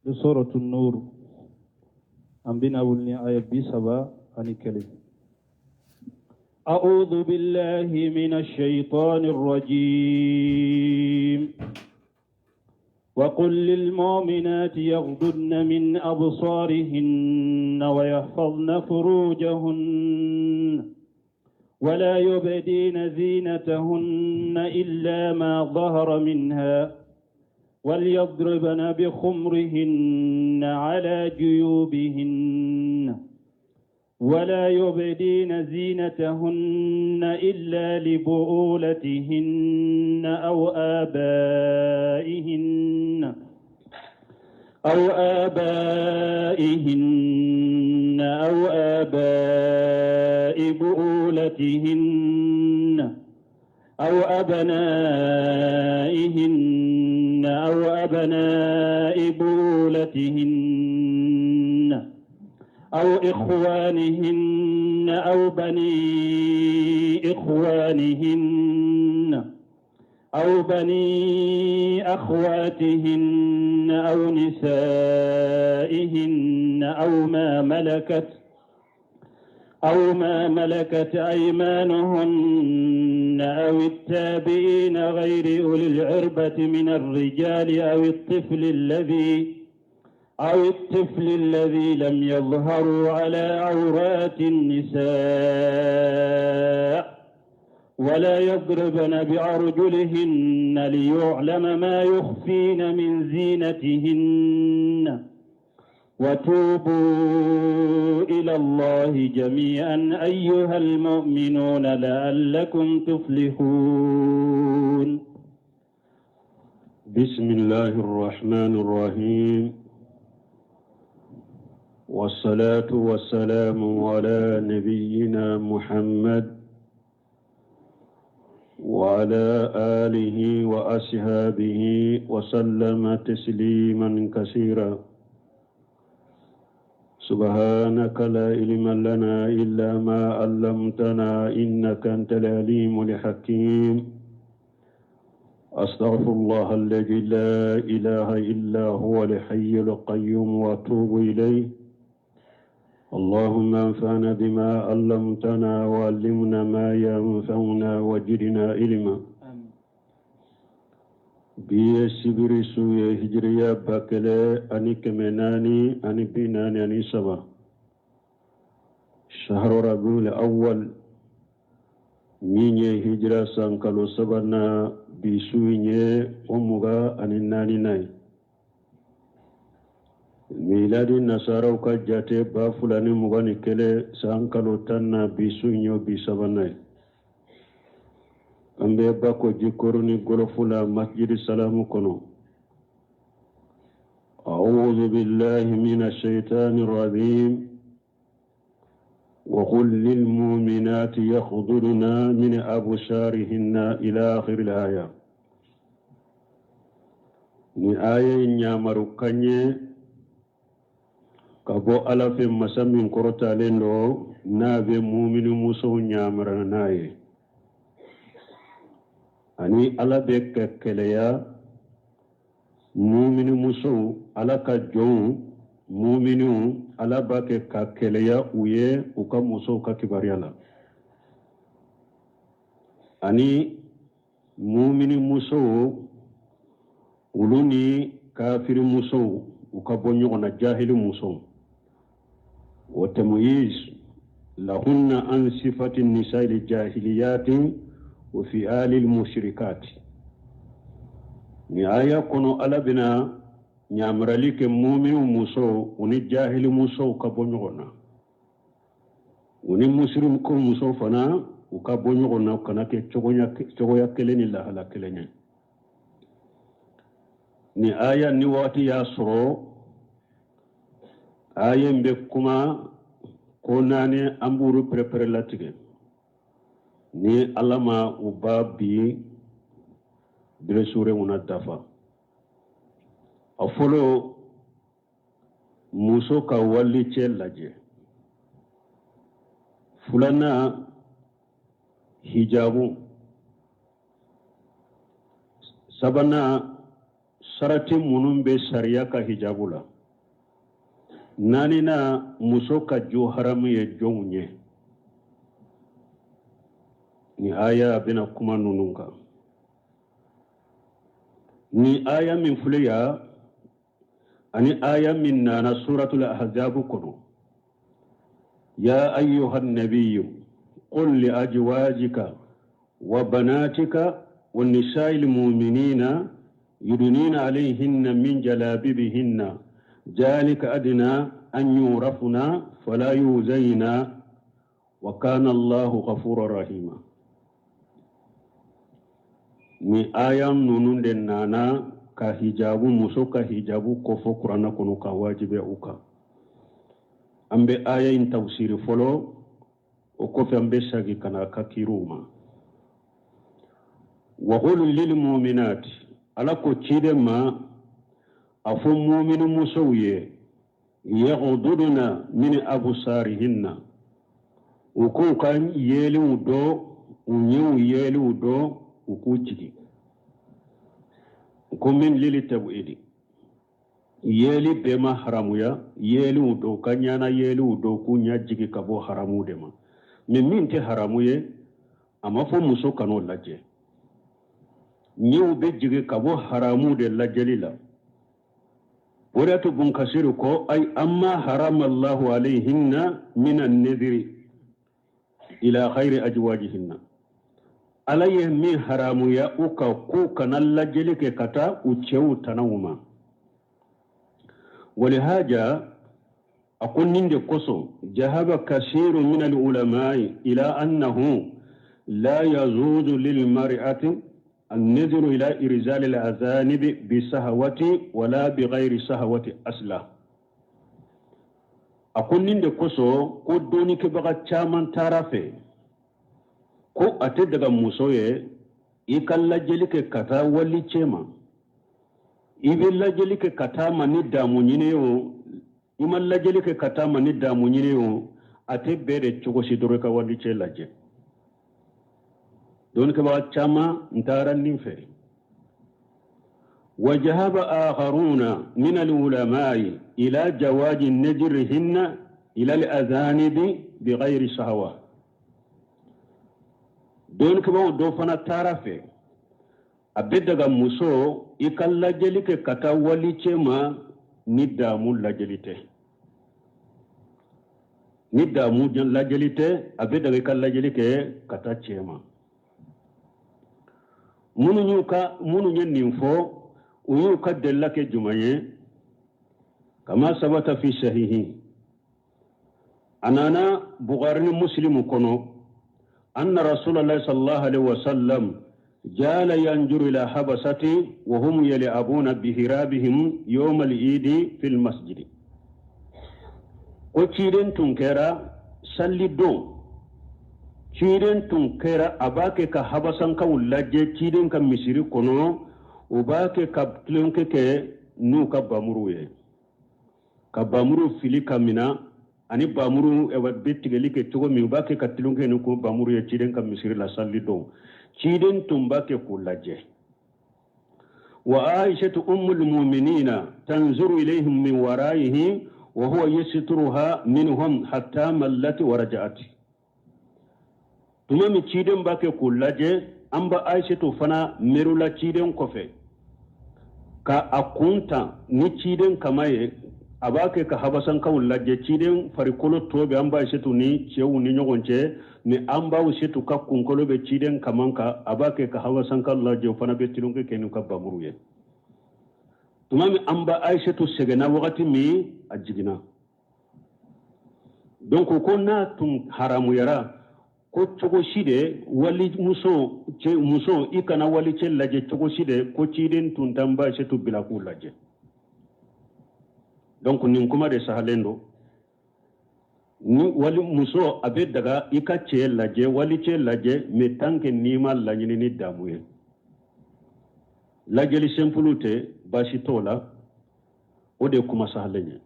Bɛ suratu Nur, an bɛna wuli ni aya 31. أعوذ بالله من الشيطان الرجيم. وقل للمؤمنات يغضضن من أبصارهن ويحفظن فروجهن ولا يبدين زينتهن إلا ما ظهر منها وليضربن بخمرهن على جيوبهن ولا يبدين زينتهن إلا لبؤولتهن أو آبائهن أو آبائهن أو آباء بؤولتهن أو أبنائهن أو أبناء بؤولتهن أو إخوانهن أو بني إخوانهن أو بني أخواتهن أو نسائهن أو ما ملكت أيمانهن أو التابعين غير أولي العربة من الرجال أو الطفل الذي لم يظهروا على عورات النساء ولا يضربن بأرجلهن ليعلم ما يخفين من زينتهن وتوبوا إلى الله جميعا أيها المؤمنون لعلكم تفلحون. بسم الله الرحمن الرحيم، والصلاة والسلام على نبينا محمد وعلى آله وأصحابه وسلم تسليما كثيرا. سبحانك لا علم لنا إلا ما علمتنا إنك أنت العليم الحكيم. أستغفر الله الذي لا إله إلا هو الحي القيوم وأتوب إليه. اللهم انفعنا بما علمتنا وعلمنا ما ينفعنا وزدنا علما. Bi ye sibiri su ye, hijiriya 1443, shahru rabiul awwal, min ye hijira san kalo sabanan, bi su in ye o 24nan ye. Miladi nasaraw ka jate, 2021 san kalo 10 na, bi su in ye o bi sabanan ye. An bɛ Bako Jikɔrɔni gɔlɔfu la, Masjidi Salamu kɔnɔ. أعوذ بالله من الشيطان الرجيم. وقل للمؤمنات يغضضن من أبصارهن إلى آخر الآية. Ni aya in yamaru kan ye ka bɔ Ala fɛ, masa min kɔrɔtalen don, n'a bɛ mumini musow yamara n'a ye, ani Ala bɛ ka kɛlɛya mumini musow, Ala ka jɔnw muminiw, Ala b'a kɛ ka kɛlɛya u ye u ka musow ka kibaruya la, ani mumini musow, olu ni kafiri musow, u ka bɔ ɲɔgɔn na, jahili musow. Wa tamyiz lahunna an sifati nisa'i jahiliyati wa fi'ali mushrikati. Ni aya kɔnɔ, Ala bɛna ɲamarali kɛ muminiw musow, u ni jahili musow ka bɔ ɲɔgɔn na, u ni musiriku musow fana, u ka bɔ ɲɔgɔn na, u kana kɛ cogoya kelen ni lahala kelen ye. Ni aya ni waati y'a sɔrɔ, aya in bɛ kuma ko naani, an b'olu pɛrɛpɛrɛ latigɛ ni Ala ma u ba bi beresure na dafa. A fɔlɔ, muso ka wali cɛ lajɛ. Filanan, hijabu. Sabanan, sarati minnu bɛ sariya ka hijabu la. Naaninan, muso ka joharamu ye jɔnw ye? Ni aya bɛna kuma ninnu kan. Ni aya min filɛ yan ani aya min nana suratul ahzabu kɔnɔ, ya ayyuha nabiyyu qul li azwajika wa banatika wa nisa'il mu'minina yudnina alayhinna min jalabibihinna ذلك أدنى أن يعرفن فلا يؤذين wa kana Allahu ghafura rahima. Ni aya ninnu de nana ka hijabu, muso ka hijabu kofɔ kuranɛ kɔnɔ ka wajibiya u kan. An bɛ aya in tafsiri fɔlɔ, o kɔfɛ an bɛ segin ka na ka kiriw ma. Wa qul lil mu'minat, Ala ko ciden ma, a fɔ mumini musow ye, yaghdudna min absarihinna, u k'u ka yeelenw dɔ, u ɲɛw yeelenw dɔ, u k'u jigin. Ko min lili tabidi, yeeli bɛɛ ma haramuya, yeelenw dɔ, ka ɲana yeelenw dɔ, k'u ɲɛ jigin ka bɔ haramu de ma. Mais min tɛ haramu ye, a ma fɔ muso kan'o lajɛ. Ɲɛw bɛ jigin ka bɔ haramu de lajɛli la. O de y'a to Bun Kasiru ko ay amma harama Allahu alayhinna min an-nadhiri ila ghayri ajwajihinna, Ala ye min haramuya u kan k'u kana lajɛli kɛ ka taa u cɛw tanaw ma. Walihaja, a ko nin de kosɔn, jahaba kasiru min al-ulamai ila annahu la yajuzu lil mar'ati النذر إلى إرزال الأذانب بسهوة ولا بغير سهوة أصلا. A ko nin de kosɔn ko dɔnnikɛbaga caman taara fɛ ko a tɛ daga muso ye i ka lajɛli kɛ ka taa wali cɛ ma. I bɛ lajɛli kɛ ka taa ma ni damu ɲini ye o, i ma lajɛli kɛ ka taa ma ni damu ɲini ye o, a tɛ bɛɛ de cogo si dɔrɔn i ka wali cɛ lajɛ. Dɔnnikɛbaga caman n taara nin fɛ. Wa jahaba akharuna min al-ulamai ila jawaji najrihinna ila al-azanibi bighayri sahawa. Dɔnnikɛbagaw dɔ fana taara fɛ a bɛ daga muso i ka lajɛli kɛ ka taa wali cɛ ma ni damu lajɛli tɛ. Ni damu lajɛli tɛ, a bɛ daga i ka lajɛli kɛ ka taa cɛ ma. Minnu ye nin fɔ, u y'u ka delila kɛ jumɛn ye? Kama sabata fi sahihi, a nana Bukhari ni Muslimu kɔnɔ, anna Rasulallah sallallahu alaihi wasallam jala yanjuru ila habasati wa hum yal'abuna bihirabihim yawm al-idi fil masjid. Ko ciden tun kɛra sali don, ciden tun kɛra a b'a kɛ ka habasankaw lajɛ ciden ka misiri kɔnɔ, u b'a kɛ ka tulonkɛ kɛ n'u ka bamuruw ye, ka bamuru fili ka mina ani bamuru bɛ tigɛli kɛ cogo min, u b'a kɛ ka tulonkɛ ni ko bamuru ye ciden ka misiri la sali don. Ciden tun b'a kɛ k'u lajɛ. Wa Aishatu ummul mu'minina tanzuru ilayhim min waraihi wa huwa yasituruha minhum hatta mallat wa raja'at. Tuma min ciden b'a kɛ k'u lajɛ, an ba Aishatu fana merula ciden kɔfɛ ka a kun tan ni ciden kama ye, a b'a kɛ ka habasankaw lajɛ. Ciden farikolo tɔ bɛ an ba Aishatu ni cɛw ni ɲɔgɔn cɛ, mais an ba Aishatu ka kunkolo bɛ ciden kaman kan, a b'a kɛ ka habasankaw lajɛ, o fana bɛ tulonkɛ kɛ n'u ka bamuru ye. Tuma min an ba Aishatu sɛgɛnna wagati min, a jiginna. Donc ko n'a tun haramuyara ko cogo si de wali muso cɛ muso i kana wali cɛ lajɛ cogo si de, ko ciden tun t'an ba Aishatu bila k'u lajɛ. Donc nin kuma de sahalen don. Ni wali muso, a bɛ daga i ka cɛ lajɛ, wali cɛ lajɛ, mais tant que n'i ma laɲini ni damu ye, lajɛli simple tɛ, baasi t'o la. O de ye kuma sahalen ye.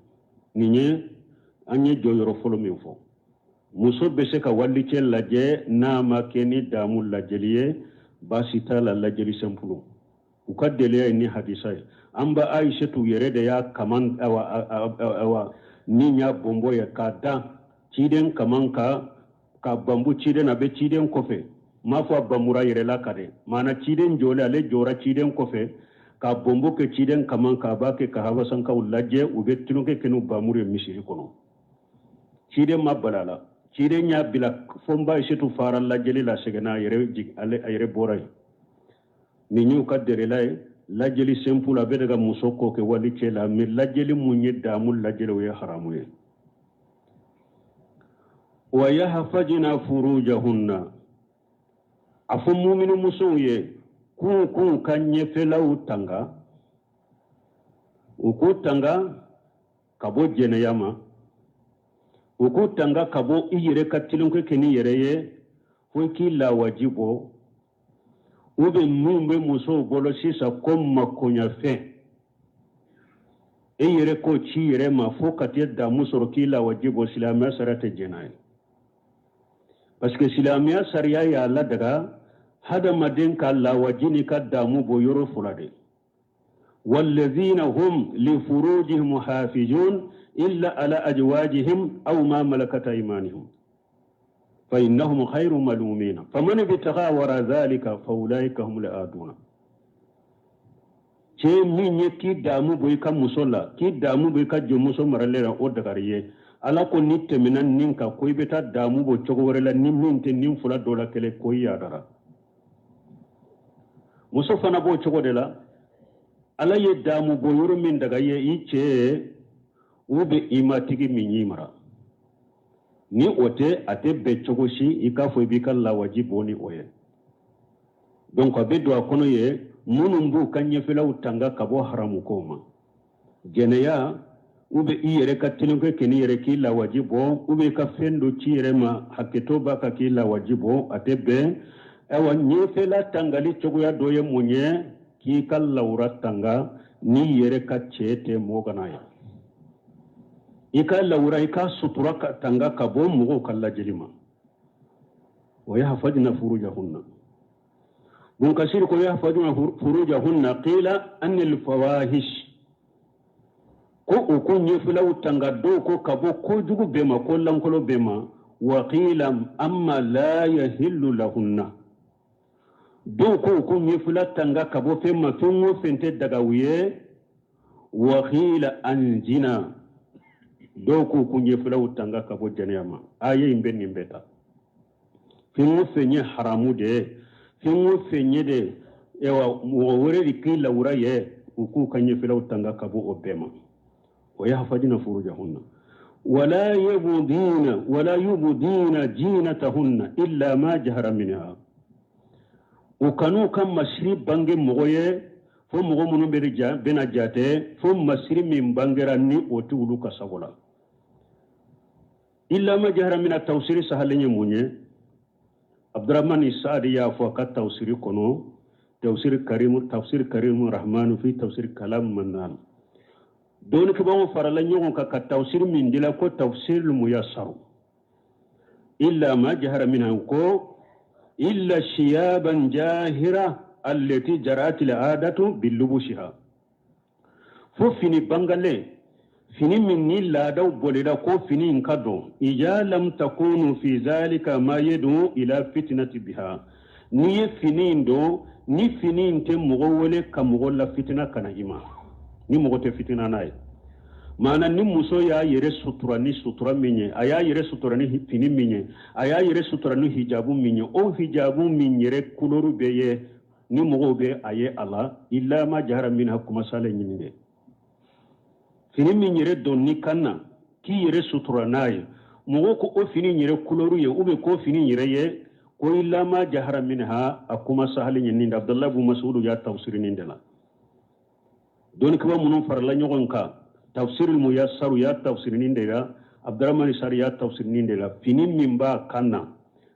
Nin ye an ye jɔyɔrɔ fɔlɔ min fɔ, muso bɛ se ka walicɛ lajɛ n'a ma kɛ ni damu lajɛli ye, baasi t'a la, lajɛli simple. U ka deliya ye ni hadisa ye. An ba Ayisetu yɛrɛ de y'a kaman awa awa. Ni y'a bɔnbɔ ye k'a da ciden kaman kan, ka banbu ciden na, a bɛ ciden kɔfɛ. M'a fɔ a banbura yɛrɛ la ka dɛ, maana ciden jɔlen, ale jɔra ciden kɔfɛ ka bɔnbɔ kɛ ciden kaman kan, a b'a kɛ ka habasankaw lajɛ, u bɛ tulonkɛ kɛ n'u bamuru ye misiri kɔnɔ. Ciden ma bala la, ciden y'a bila fo n ba Ayisetu fara lajɛli la, sɛgɛnna a yɛrɛ jig, ale a yɛrɛ bɔra yen. Nin y'u ka dɛrɛla ye, lajɛli simple, a bɛ daga muso k'o kɛ wali cɛ la, mais lajɛli mun ye damu lajɛli, o ye haramu ye. Wa yahfajna furujahunna, a fɔ mumini musow ye k'u k'u ka ɲɛfɛlaw tanga, u k'u tanga ka bɔ jɛnɛya ma, u k'u tanga ka bɔ i yɛrɛ ka tulonkɛ kɛ n'i yɛrɛ ye fo i k'i lawaji bɔ, ou bien min bɛ musow bolo sisan ko makoɲɛfɛn, e yɛrɛ k'o ci yɛrɛ ma fo ka t'i damu sɔrɔ k'i lawaji bɔ, silamɛya sariya tɛ jɛn n'a ye, parce que silamɛya sariya y'a ladaga hadamaden ka lawaji n'i ka damu bɔ yɔrɔ fila de. Walazina hum lifurujihim hafizun illa ala ajwajihim aw ma malakat aymanihim fa innahum ghayru malumina faman ibtaga wara zalika fa ulaika humul aduna. Cɛ min ye k'i damu bɔ i ka muso la, k'i damu bɔ i ka jɔnmuso maralen la, o dagari ye. Ala ko n'i tɛmɛna nin kan ko i bɛ taa damu bɔ cogo wɛrɛ la ni min tɛ nin fila dɔ la kelen, ko i yadara. Muso fana b'o cogo de la. Ala ye damu bɔ yɔrɔ min daga ye, i cɛ ye ou bien i matigi min y'i mara, ni o tɛ, a tɛ bɛn cogo si i k'a fɔ i b'i ka lawaji bɔ ni o ye. Donc a bɛ don a kɔnɔ ye minnu b'u ka ɲɛfɛlaw tanga ka bɔ haramu kow ma, jɛnɛya, ou bien i yɛrɛ ka tulonkɛ kɛ n'i yɛrɛ k'i lawaji bɔ, ou bien i ka fɛn dɔ ci yɛrɛ ma, hakɛto b'a kan k'i lawaji bɔ, a tɛ bɛn. Ayiwa, ɲɛfɛla tangali cogoya dɔ ye mun ye? K'i ka lawura tanga, n'i yɛrɛ ka cɛ tɛ, mɔgɔ kana ye. I ka lawura, i ka sutura ka tanga ka bɔ mɔgɔw ka lajɛli ma. Wa yahfajna furujahunna. Bun Kasir ko yahfajna furujahunna qila anil fawahish, ko u k'u ɲɛfɛlaw tanga, dɔw ko ka bɔ kojugu bɛɛ ma, ko lankolo bɛɛ ma. Wa qila amma la yahillu lahunna, dɔw ko u k'u ɲɛfɛla tanga ka bɔ fɛn ma, fɛn o fɛn tɛ daga u ye. Wa qila an zina, dɔw ko u k'u ɲɛfɛlaw tanga ka bɔ jɛnɛya ma. Aya in bɛ nin bɛɛ ta, fɛn o fɛn ye haramu de ye, fɛn o fɛn ye de, ayiwa, mɔgɔ wɛrɛ de k'i lawura ye, u k'u ka ɲɛfɛlaw tanga ka bɔ o bɛɛ ma. Wa yahfajna furujahunna wala yubdina wala yubdina jinatahunna illa ma jahara minha, u kan'u ka masiri bange mɔgɔ ye, fo mɔgɔ minnu bɛna jate, fo masiri min bangera ni o tɛ olu ka sago la. Illa ma jahara minha tafsiri sahalen ye mun ye? Abdurahmani Saadi y'a fɔ a ka tafsiri kɔnɔ, tafsir karimu, tafsir karimu rahmanu fi tafsir kalam mannan. Dɔnnikɛbagaw farala ɲɔgɔn kan ka tafsir min dila ko tafsir muyassaru. Illa ma jahara minha, ko illa shiyaban jahira allati jarat al'adatu bilubushiha, fo fini bangalen, fini min ni laadaw bolila ko fini in ka don. Ija lam takunu fi zalika ma yadu ila fitnati biha, n'i ye fini in don, ni fini in tɛ mɔgɔ wele ka mɔgɔ la fitina ka na i ma, ni mɔgɔ tɛ fitina n'a ye. Maana ni muso y'a yɛrɛ sutura ni sutura min ye, a y'a yɛrɛ sutura ni fini min ye, a y'a yɛrɛ sutura ni hijabu min ye, o hijabu min yɛrɛ kulɔru bɛ ye ni mɔgɔw bɛ a ye a la, illa ma jahara minha, kuma salen ɲini dɛ. Fini min yɛrɛ don ni kan na k'i yɛrɛ sutura n'a ye, mɔgɔw ko o fini yɛrɛ kulɔru ye, ou bien k'o fini yɛrɛ ye, ko illa ma jahara minha, a kuma sahalen ye nin de. Abdallah bu Masudu y'a tafsiri nin de la. Dɔnnikɛbaa minnu farala ɲɔgɔn kan tafsir muyassaru y'a tafsiri nin de la. Abdurahmani Sari y'a tafsiri nin de la. Fini min b'a kan na,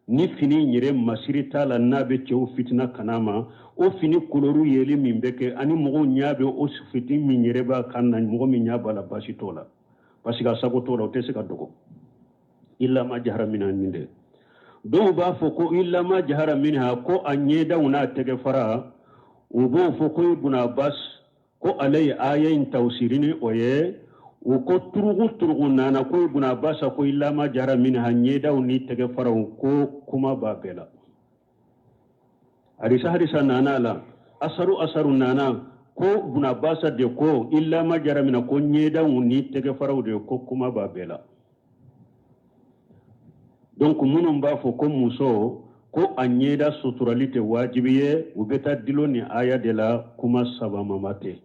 ni fini yɛrɛ masiri t'a la, n'a bɛ cɛw fitina kana ma, o fini kulɔru yeli min bɛ kɛ ani mɔgɔw ɲɛ bɛ o fini min yɛrɛ b'a kan na, mɔgɔ min ɲɛ b'a la, baasi t'o la, parce que a sago t'o la, o tɛ se ka dogo. Illa ma jahara minha nin de. Dɔw b'a fɔ ko illa ma jahara minha, ko a ɲɛdaw n'a tɛgɛ fara. U b'o fɔ ko Ibn Abbas ko ale ye aya in tafsiri ni o ye. U ko turugu turugu nana ko Ibn Abbas ko illa ma jahara minha, ɲɛdaw ni tɛgɛ faraw, ko kuma b'a bɛɛ la. Hadisa hadisa nana la, asaru asaru nana ko Ibn Abbas de ko illa ma jahara minha, ko ɲɛdaw ni tɛgɛ faraw de, ko kuma b'a bɛɛ la. Donc minnu b'a fɔ ko muso ko a ɲɛda suturali tɛ wajibi ye, u bɛ taa dulon nin aya de la. Kuma sabamama tɛ.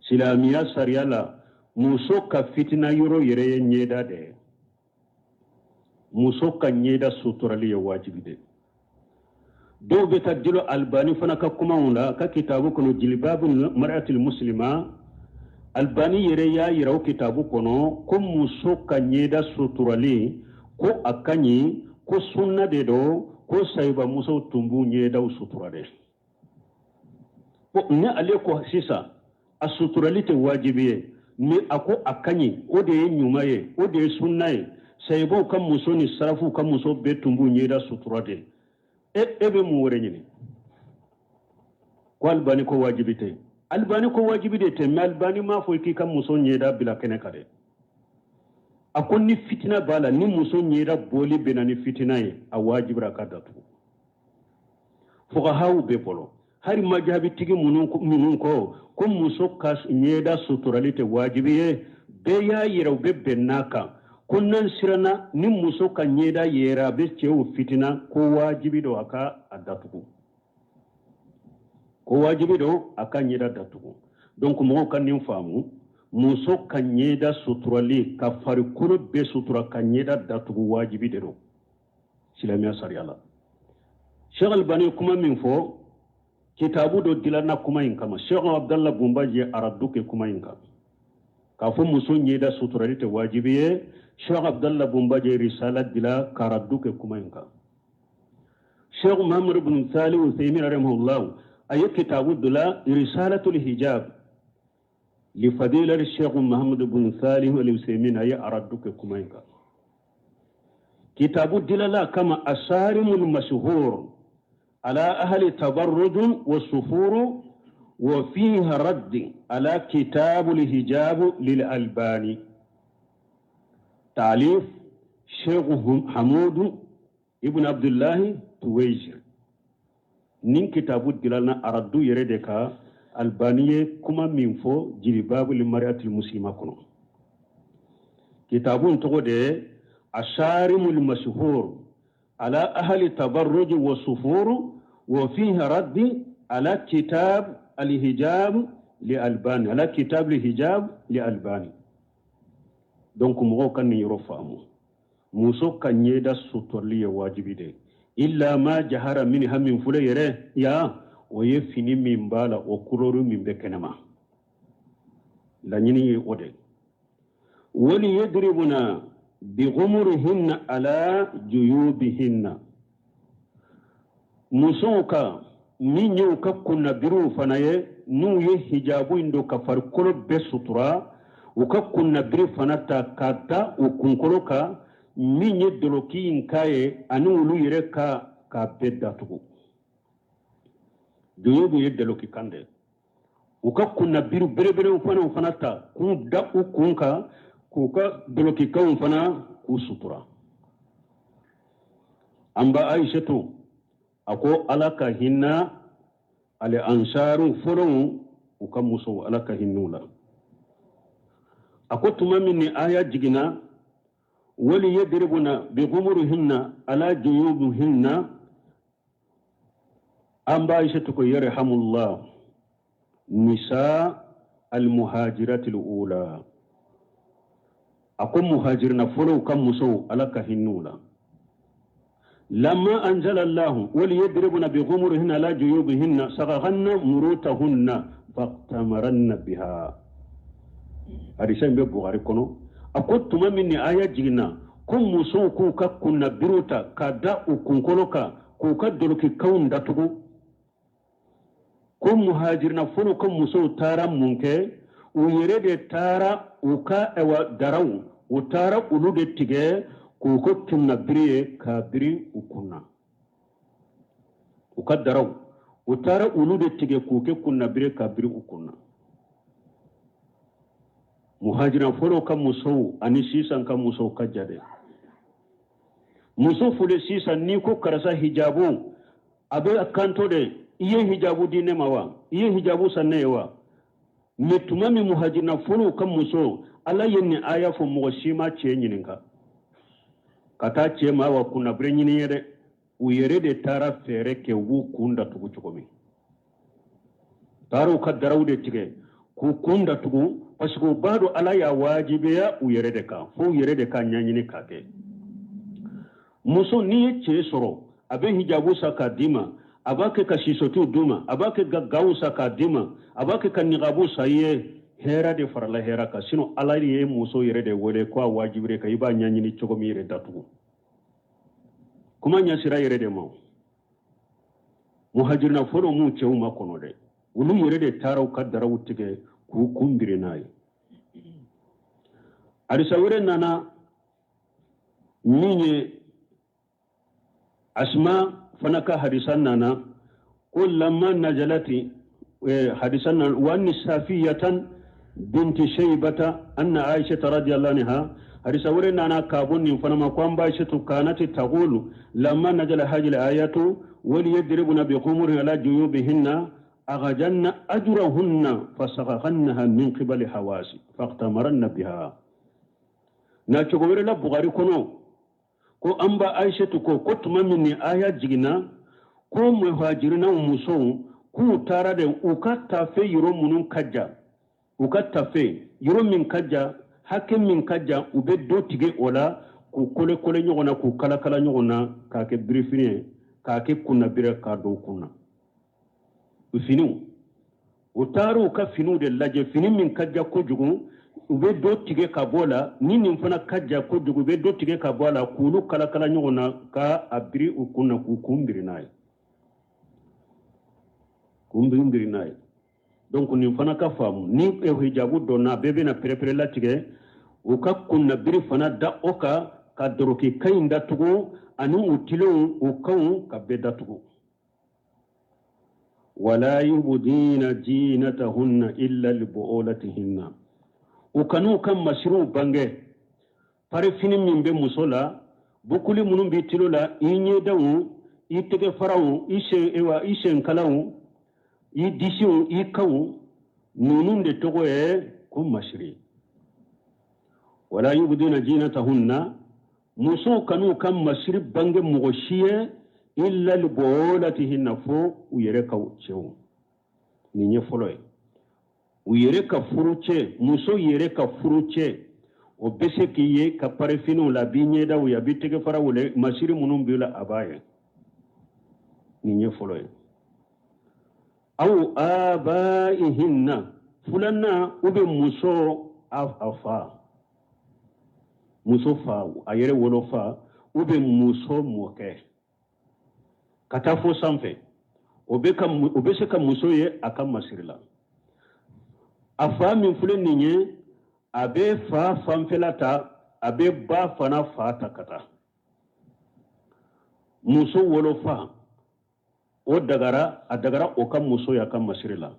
Silamɛya sariya la, muso ka fitina yɔrɔ yɛrɛ ye ɲɛda de ye. Muso ka ɲɛda suturali ye wajibi de. Dɔw bɛ taa dulon Albani fana ka kumaw la ka kitabu kɔnɔ, Jilibabu Mar'atil Muslima. Albani yɛrɛ y'a yira o kitabu kɔnɔ ko muso ka ɲɛda suturali, ko a ka ɲi, ko sunna de don, ko sayiba musow tun b'u ɲɛdaw sutura de. Ni ale ko sisan a suturali tɛ wajibi ye, mais a ko a ka ɲi, o de ye ɲuman ye, o de ye sunna ye, sayibaw ka muso ni sarafuw ka muso bɛɛ tun b'u ɲɛda sutura de. E bɛ mun wɛrɛ ɲini ko Albani ko wajibi tɛ? Albani ko wajibi de tɛ, mais Albani m'a fɔ k'i ka muso ɲɛda bila kɛnɛ kan dɛ. A ko ni fitina b'a la, ni muso ɲɛda bɔli bɛ na ni fitina ye, a wajibira ka datugu. Fuqahaw bɛɛ bolo, hali majahabitigi minnu ko muso ka ɲɛda suturali tɛ wajibi ye, bɛɛ y'a yira, u bɛ bɛn n'a kan ko n'an siranna ni muso ka ɲɛda yera, a bɛ cɛw fitina, ko wajibi don a ka a datugu, ko wajibi don a ka ɲɛda datugu. Donc mɔgɔw ka nin faamu: muso ka ɲɛda suturali, ka farikolo bɛɛ sutura, ka ɲɛda datugu, wajibi de don silamɛya sariya la. Sheikh Albani ye kuma min fɔ, kitabu dɔ dilanna kuma in kama. Sheikh Abdallah Bun Baz ye aradu kɛ kuma in kan k'a fɔ muso ɲɛda suturali tɛ wajibi ye. Sheikh Abdallah Bun Baz ye risala dila ka aradu kɛ kuma in kan. Sheikh Muhammad bin Salih Uthaymin rahimahullah, a ye kitabu dila, Risalatul Hijab li Fadilati Sheikh Muhammad bin Salih Al-Uthaymin, a ye aradu kɛ kuma in kan. Kitabu dilala kama, Asarimul Mashhur ala Ahli Tabarruj wa Sufuru wa fiha radd ala Kitabul Hijab lil Albani, Talif Sheikh Hamud ibn Abdullahi Tuwejir. Nin kitabu dilana aradu yɛrɛ de ka Albani ye kuma min fɔ Jilibabul Mariatul Muslima kɔnɔ. Kitabu tɔgɔ de ye Asarimul Mashhur ala Ahli Tabarruj wa Sufur wa fiha radd ala Kitab Alhijab li Albani, ala Kitab Alhijab li Albani. Donc mɔgɔw ka nin yɔrɔ faamu: muso ka ɲɛda suturali ye wajibi de, illa ma jahara minha. Min fule yɛrɛ ya, o ye fini min b'a la, o kulɔri min bɛ kɛnɛma, laɲini ye o de. Wali yadribuna bighumurihinna ala juyubihinna, musow ka min ye u ka kunnabiriw fana ye, n'u ye hijabu in don ka farikolo bɛɛ sutura, u ka kunnabiri fana ta ka da u kunkolo kan, min ye doloki in k'a ye, ani olu yɛrɛ ka k'a bɛɛ datugu. Juyubu ye doloki kan de. U ka kunnabiri bereberew fana, u fana ta k'u da u kun kan, k'u ka dolokikanw fana k'u sutura. An ba Aishatu a ko, Ala ka hinna ale ansaru fɔlɔw, u ka musow, Ala ka hin'u la. A ko tuma min ni aya jiginna, wali yadribuna bighumurihinna ala juyubihinna, an ba Aishatu ko yarhamullah nisa almuhajirati ula. A ko muhajirina fɔlɔw ka musow, Ala ka hin'u la. Lamma anzala Allahu wali yadribuna bighumurihinna ala juyubihinna sagaganna murutahunna faqtamaranna biha. Hadisa in bɛ Bukhari kɔnɔ. A ko tuma min ni aya jiginna ko musow k'u ka kunnabiriw ta ka da u kunkolo kan, k'u ka dolokikanw datugu, ko muhajirina fɔlɔ ka musow taara mun kɛ? U yɛrɛ de taara u ka ɛwa daraw, u taara olu de tigɛ k'u ka kunnabiri ye k'a biri u kunna. U ka daraw, u taara olu de tigɛ k'u kɛ kunnabiri k'a biri u kunna. Muhajira fɔlɔw ka musow ani sisan ka musow ka jan dɛ. Muso fɔlɔ sisan, n'i ko karisa hijabu, a bɛ kanto de: i ye hijabu di ne ma wa? I ye hijabu san ne ye wa? Mais tuma min muhajirina fɔlɔw ka muso, Ala ye nin aya fɔ, mɔgɔ si ma cɛ ɲininka ka taa cɛ ma wa kunnabere ɲini ye dɛ. U yɛrɛ de taara fɛɛrɛ kɛ u b'u kun datugu cogo min. Taara u ka daraw de tigɛ k'u kun datugu, parce que u b'a dɔn Ala y'a wajibiya u yɛrɛ de kan, fo u yɛrɛ de k'a ɲɛɲini k'a kɛ. Muso, n'i ye cɛ sɔrɔ, a bɛ hijabu san k'a d'i ma, a b'a kɛ ka sisotiw d'u ma, a b'a kɛ ka gaw san k'a d'i ma, a b'a kɛ ka nigabu san i ye, hɛrɛ de farala hɛrɛ kan. Sinon Ala ye muso yɛrɛ de wele ko a wajibire kan, i b'a ɲɛɲini cogo min yɛrɛ datugu. Kuma ɲɛsira yɛrɛ de ma. Muhajirina fɔlɔ m'u cɛw makɔnɔ dɛ, olu yɛrɛ de taara u ka daraw tigɛ k'u kun biri n'a ye. Hadisa wɛrɛ nana min ye, Asma fana ka hadisa nana ko lamma nazalati hadisa nana wa ni Safiyatan binti Shaybata anna Aisha radiyallahu anha. Hadisa wɛrɛ nana ka bɔ nin fana ma ko an ba Aishatu kanati taqulu lamma nazala hadhihi al-ayatu waliyadribna bi khumurihinna ala juyubihinna aghajanna ajrahunna fasakhakannaha min qibali hawasi faqtamaranna biha. Na cogo wɛrɛ la Bukhari kɔnɔ ko an ba Aishatu ko tuma min ni aya jiginna, ko muhajirinaw musow k'u taara de u ka tafe yɔrɔ minnu ka jan, u ka tafe yɔrɔ min ka jan, hakɛ min ka jan, u bɛ dɔ tigɛ o la k'u kole kole ɲɔgɔn na, k'u kalakala ɲɔgɔn na, k'a kɛ birifini ye, k'a kɛ kunnabiri, k'a don kun na. Finiw, u taara u ka finiw de lajɛ, fini min ka jan kojugu, u bɛ dɔ tigɛ ka bɔ la, ni nin fana ka jan kojugu, u bɛ dɔ tigɛ ka bɔ a la, k'olu kalakala ɲɔgɔn na, ka a biri u kun na, k'u kun biri n'a ye, kun biri n'a ye. Donc nin fana ka faamu, ni hijabu donna, bɛɛ bɛna pɛrɛpɛrɛ latigɛ, u ka kunnabiri fana da o kan, ka doroki kan in datugu, ani u tilenw, u kanw, ka bɛɛ datugu. Wala yubdina jinatahunna illa libu'ulatihinna. U kan'u ka masiriw bange, parifini min bɛ muso la, bukuli minnu b'i tilo la, i ɲɛdaw, i tɛgɛfaraw, i sen, ewa, i senkalaw, i disiw, i kanw, ninnu de tɔgɔ ye ko masiri. Wala yubdina jinatahunna, musow kan'u ka masiri bange mɔgɔ si ye, illa libu'ulatihinna, fo u yɛrɛ ka cɛw. Nin ye fɔlɔ ye, u yɛrɛ ka furu cɛ. Muso yɛrɛ ka furu cɛ, o bɛ se k'i ye ka parifiniw la, a b'i ɲɛdaw ye, a b'i tɛgɛfaraw la, masiri minnu b'i la, a b'a ye. Nin ye fɔlɔ ye. Aw abaihinna, filanan, u bɛ muso a fa, muso fa, a yɛrɛ wolofa, u bɛ muso mɔkɛ ka taa fo sanfɛ, o bɛ ka o bɛ se ka muso ye a ka masiri la. A fa min filɛ nin ye, a bɛ fa fanfɛla ta, a bɛ ba fana fa ta ka taa. Muso wolofa, o dagara, a dagara o ka muso y'a ka masiri la.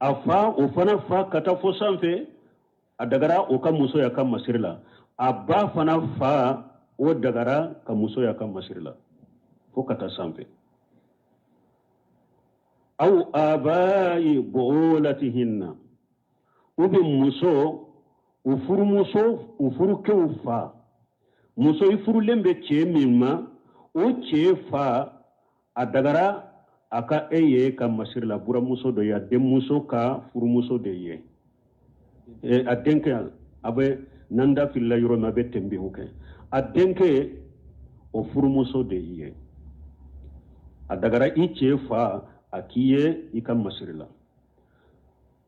A fa, o fana fa ka taa fo sanfɛ, a dagara o ka muso y'a ka masiri la. A ba fana fa, o dagara ka muso y'a ka masiri la fo ka taa sanfɛ. Aw abayi bu'ulatihinna, u bɛ muso u furumuso, u furukɛw fa. Muso, i furulen bɛ cɛ min ma, o cɛ fa, a dagara a ka e ye ka masiri la. Buramuso dɔ ye, a denmuso ka furumuso de ye, a denkɛ, a bɛ n'an da filila yɔrɔ min, a bɛ tɛnbɛn kɛ, a denkɛ, o furumuso de ye. A dagara i cɛ fa a k'i ye i ka masiri la.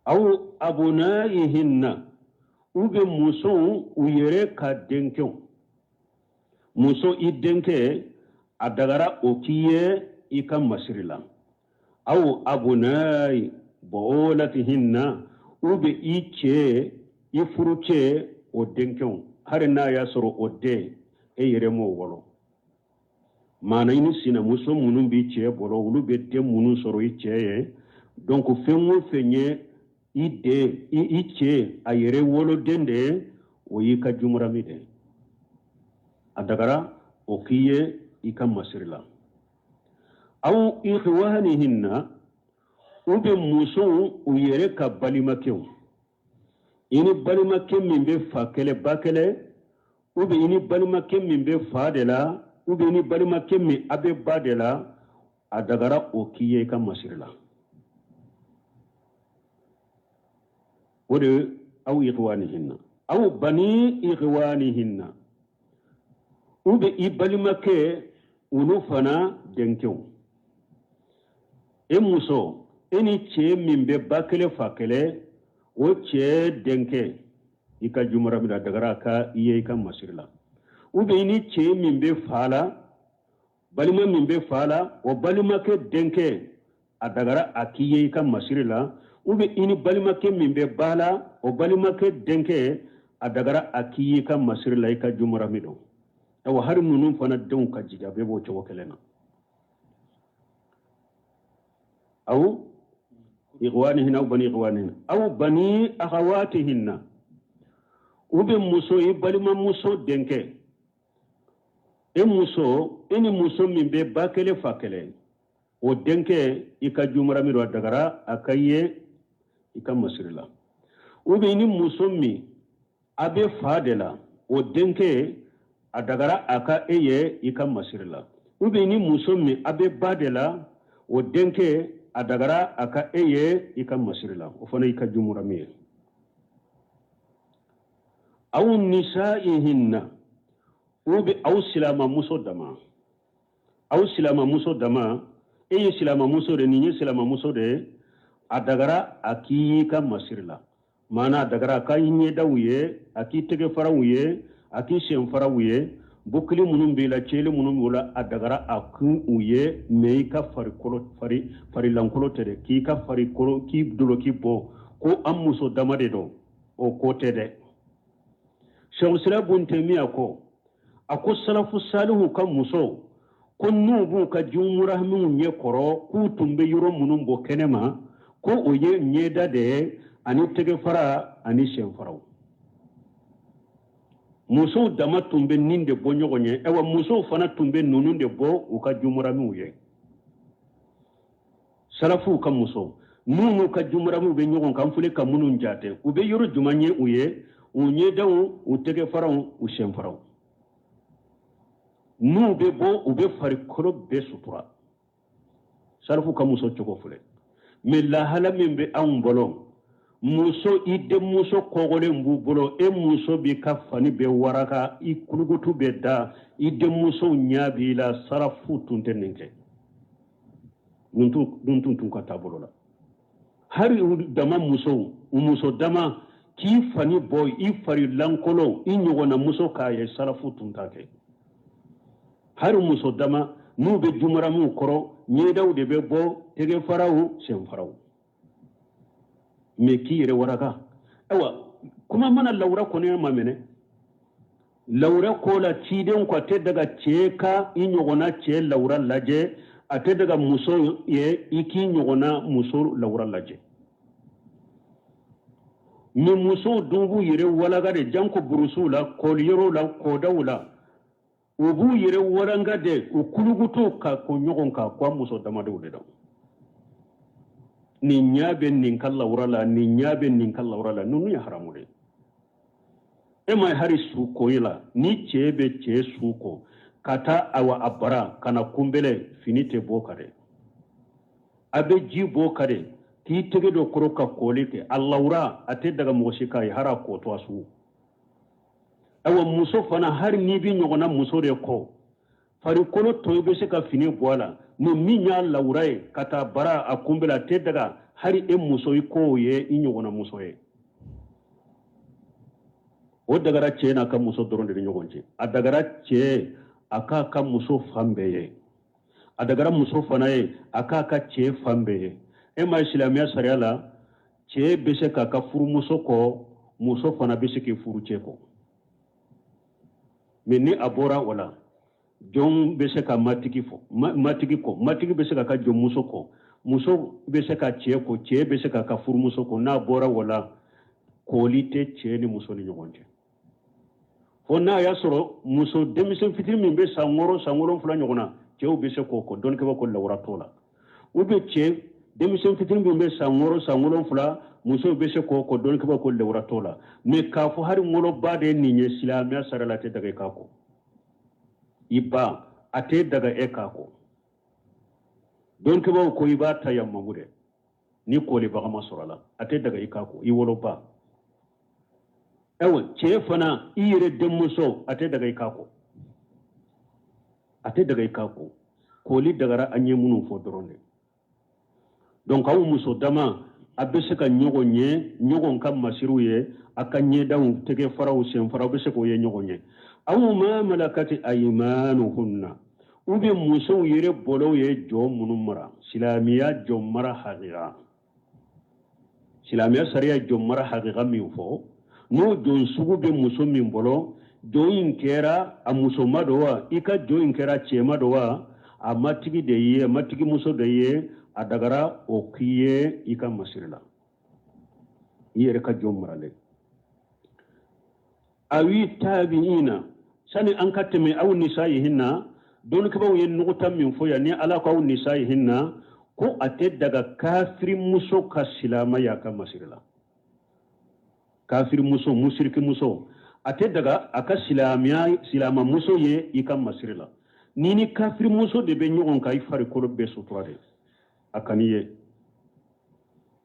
Aw abunayihinna, u bɛ musow u yɛrɛ ka denkɛw. Muso, i denkɛ, a dagara o k'i ye i ka masiri la. Aw abunayi bu'ulatihinna, u bɛ i cɛ, i furucɛ, o denkɛw, hali n'a y'a sɔrɔ o den e yɛrɛ m'o wolo. Maana i ni sinamuso minnu b'i cɛ bolo, olu bɛ den minnu sɔrɔ i cɛ ye. Donc fɛn o fɛn ye I den, i cɛ a yɛrɛ woloden de ye, o y'i ka jumurami de ye. A dagara o k'i ye i ka masiri la. Aw ikhwanihinna, u bɛ musow u yɛrɛ ka balimakɛw, i ni balimakɛ min bɛ fa kelen ba kelen, u bɛ i ni balimakɛ min bɛ fa de la, u bɛ i ni balimakɛ min a bɛ ba de la, a dagara o k'i ye i ka masiri la. O de aw ikhwanihinna, aw bani ikhwanihinna, u bɛ i balimakɛ olu fana denkɛw. E muso, e ni cɛ min bɛ ba kelen fa kelen, o cɛ denkɛ i ka jumurami la, dagara ka i ye i ka masiri la. U bɛ i ni cɛ min bɛ fa la, balima min bɛ fa la, o balimakɛ denkɛ, a dagara a k'i ye i ka masiri la. U bɛ i ni balimakɛ min bɛ ba la, o balimakɛ denkɛ, a dagara a k'i ye i ka masiri la, i ka jumurami don. Awa, hari ninnu fana denw ka jigin, a bɛɛ b'o cogo kelen na. Aw ikhwanihinna, aw bani ikhwanihinna, aw bani akhawatihinna, u bɛ muso i balimamuso denkɛ. E muso, e ni muso min bɛ ba kelen fa kelen, o denkɛ i ka jumurami don, a dagara a ka ye i ka masiri la. U bɛ i ni muso min a bɛ fa de la, o denkɛ, a dagara a ka e ye i ka masiri la. U bɛ i ni muso min a bɛ ba de la, o denkɛ, a dagara a ka e ye i ka masiri la, o fana i ka jumurami ye. Aw nisaihinna, u bɛ aw silamamuso dama, aw silamamuso dama. E ye silamamuso de, nin ye silamamuso de ye, a dagara a k'i y'i ka masiri la. Maana a dagara a ka i ɲɛdaw ye, a k'i tɛgɛfaraw ye, a k'i senfaraw ye, bukili minnu b'i la, cɛli minnu b'o la, a dagara a k'u ye. Mɛ i ka farikolo fari farilankolo tɛ dɛ, k'i ka farikolo k'i doloki bɔ ko an muso dama de don, o ko tɛ dɛ. Sɛku Islam bun Temiya ko, a ko salafu salihu ka musow ko n'u b'u ka jumuramiw ɲɛ kɔrɔ, k'u tun bɛ yɔrɔ minnu bɔ kɛnɛma, ko o ye ɲɛda de ye ani tɛgɛfara ani senfaraw. Musow dama tun bɛ nin de bɔ ɲɔgɔn ye. Ayiwa, musow fana tun bɛ ninnu de bɔ u ka jumuramiw ye. Salafuw ka musow n'u n'u ka jumuramiw bɛ ɲɔgɔn kan, filɛ ka minnu jate, u bɛ yɔrɔ jumɛn ye u ye? U ɲɛdaw, u tɛgɛfaraw, u senfaraw. N'u bɛ bɔ, u bɛ farikolo bɛɛ sutura. Salafu ka muso cogo filɛ. Mɛ lahala min bɛ anw bolo, muso i denmuso kɔgɔlen b'u bolo, e muso b'i ka fani bɛɛ waraka, i kulukutu bɛ da, i denmusow ɲɛ b'i la. Salafu tun tɛ nin kɛ, nin tun t'u ka taabolo la. Hari u dama musow, u muso dama k'i fani bɔ, i fari lankolon, i ɲɔgɔnna muso k'a ye, salafu tun t'a kɛ. Hari muso dama n'u bɛ jumuramiw kɔrɔ, ɲɛdaw de bɛ bɔ, tɛgɛfaraw, senfaraw. Mɛ k'i yɛrɛ waraka, ayiwa, kuma mana lawura kɔni ma minɛ lawura ko la, ciden ko a tɛ daga cɛ ka i ɲɔgɔnna cɛ lawura lajɛ, a tɛ daga muso ye i k'i ɲɔgɔnna muso lawura lajɛ. Mɛ musow dun b'u yɛrɛ walaga de, janko burusuw la, kɔliyɔrɔw la, kɔdaw la, u b'u yɛrɛ walanga de, u kulukutu ka ko ɲɔgɔn kan, ko a muso damadenw de don. Nin ɲa bɛ nin ka lawura la, nin ɲa bɛ nin ka lawura la, ninnu ye haramu de ye. E ma hari su ko la, ni cɛ bɛ cɛ su ko ka taa awa a bara ka na kunbɛlɛ, fini tɛ bɔ ka dɛ, a bɛ ji bɔ ka dɛ, k'i tɛgɛ dɔ kɔrɔ ka kɔli kɛ, a lawura a tɛ daga mɔgɔ si k'a ye, hari a kɔtɔ a su. Ayiwa, muso fana, hari n'i bɛ ɲɔgɔnna muso de kɔ, farikolo tɔ i bɛ se ka fini bɔ a la, ni min y'a lawura ye ka taa bara a kunbɛlɛ, a tɛ daga hari e muso i k'o ye i ɲɔgɔnna muso ye. O dagara cɛ n'a ka muso dɔrɔn de ni ɲɔgɔn cɛ. A dagara cɛ a k'a ka muso fan bɛɛ ye, a dagara muso fana ye a k'a ka cɛ fan bɛɛ ye. E ma silamɛya sariya la, cɛ bɛ se k'a ka furumuso kɔ, muso fana bɛ se k'i furu cɛ kɔ. Mɛ ni a bɔra o la, jɔn bɛ se ka matigi fɔ matigi kɔ, matigi bɛ se k'a ka jɔnmuso kɔ. Muso bɛ se ka cɛ ko, cɛ bɛ se k'a ka furumuso ko. N'a bɔra o la, koli tɛ cɛ ni muso ni ɲɔgɔn cɛ, fo n'a y'a sɔrɔ muso denmisɛn fitinin min bɛ san 6, san 7 ɲɔgɔn na, cɛw bɛ se k'o ko. Dɔnnikɛbaaw ko lawura t'o la. Ou bien cɛ denmisɛn fitinin min bɛ san 6, san 7, musow bɛ se k'o ko. Dɔnnikɛbaaw ko lawura t'o la. Mais k'a fɔ hali woloba de ye nin ye, silamɛya sariya la, a tɛ daga i k'a ko. I ba, a tɛ daga e k'a ko. Dɔnnikɛbaaw ko i b'a tayamamu dɛ, ni kolibaga ma sɔrɔ a la, a tɛ daga i k'a ko, i woloba. Ayiwa, cɛ fana, i yɛrɛ denmuso, a tɛ daga i k'a ko, a tɛ daga i k'a ko. Koli dagara an ye minnu fɔ dɔrɔn de. Donc aw muso dama, a bɛ se ka ɲɔgɔn ye, ɲɔgɔn ka masiriw ye, a ka ɲɛdaw, tɛgɛ faraw, senfaraw bɛ se k'o ye ɲɔgɔn ye. Aw ma malakati ayimanuhunna, ou bien musow yɛrɛ bolow ye jɔn minnu mara. Silamɛya jɔn mara hakika, silamɛya sariya jɔn mara hakika min fɔ, n'o jɔn sugu bɛ muso min bolo, jɔn in kɛra a musoma don wa, i ka jɔn in kɛra cɛma don wa, a matigi de ye, a matigi muso de ye, a dagara o k'i ye i ka masiri la, i yɛrɛ ka jɔn maralen. Awi tabi'ina, sani an ka tɛmɛ aw nisayihinna, dɔnnikɛbaaw ye nuguta min fɔ yan, ni Ala ko aw nisayihinna, ko a tɛ daga kafiri muso ka silama y'a ka masiri la. Kafiri muso, musiriki muso, a tɛ daga a ka silamɛya silama muso ye i ka masiri la. Ni ni kafiri muso de bɛ ɲɔgɔn kan, i farikolo bɛɛ sutura de, a kan'i ye.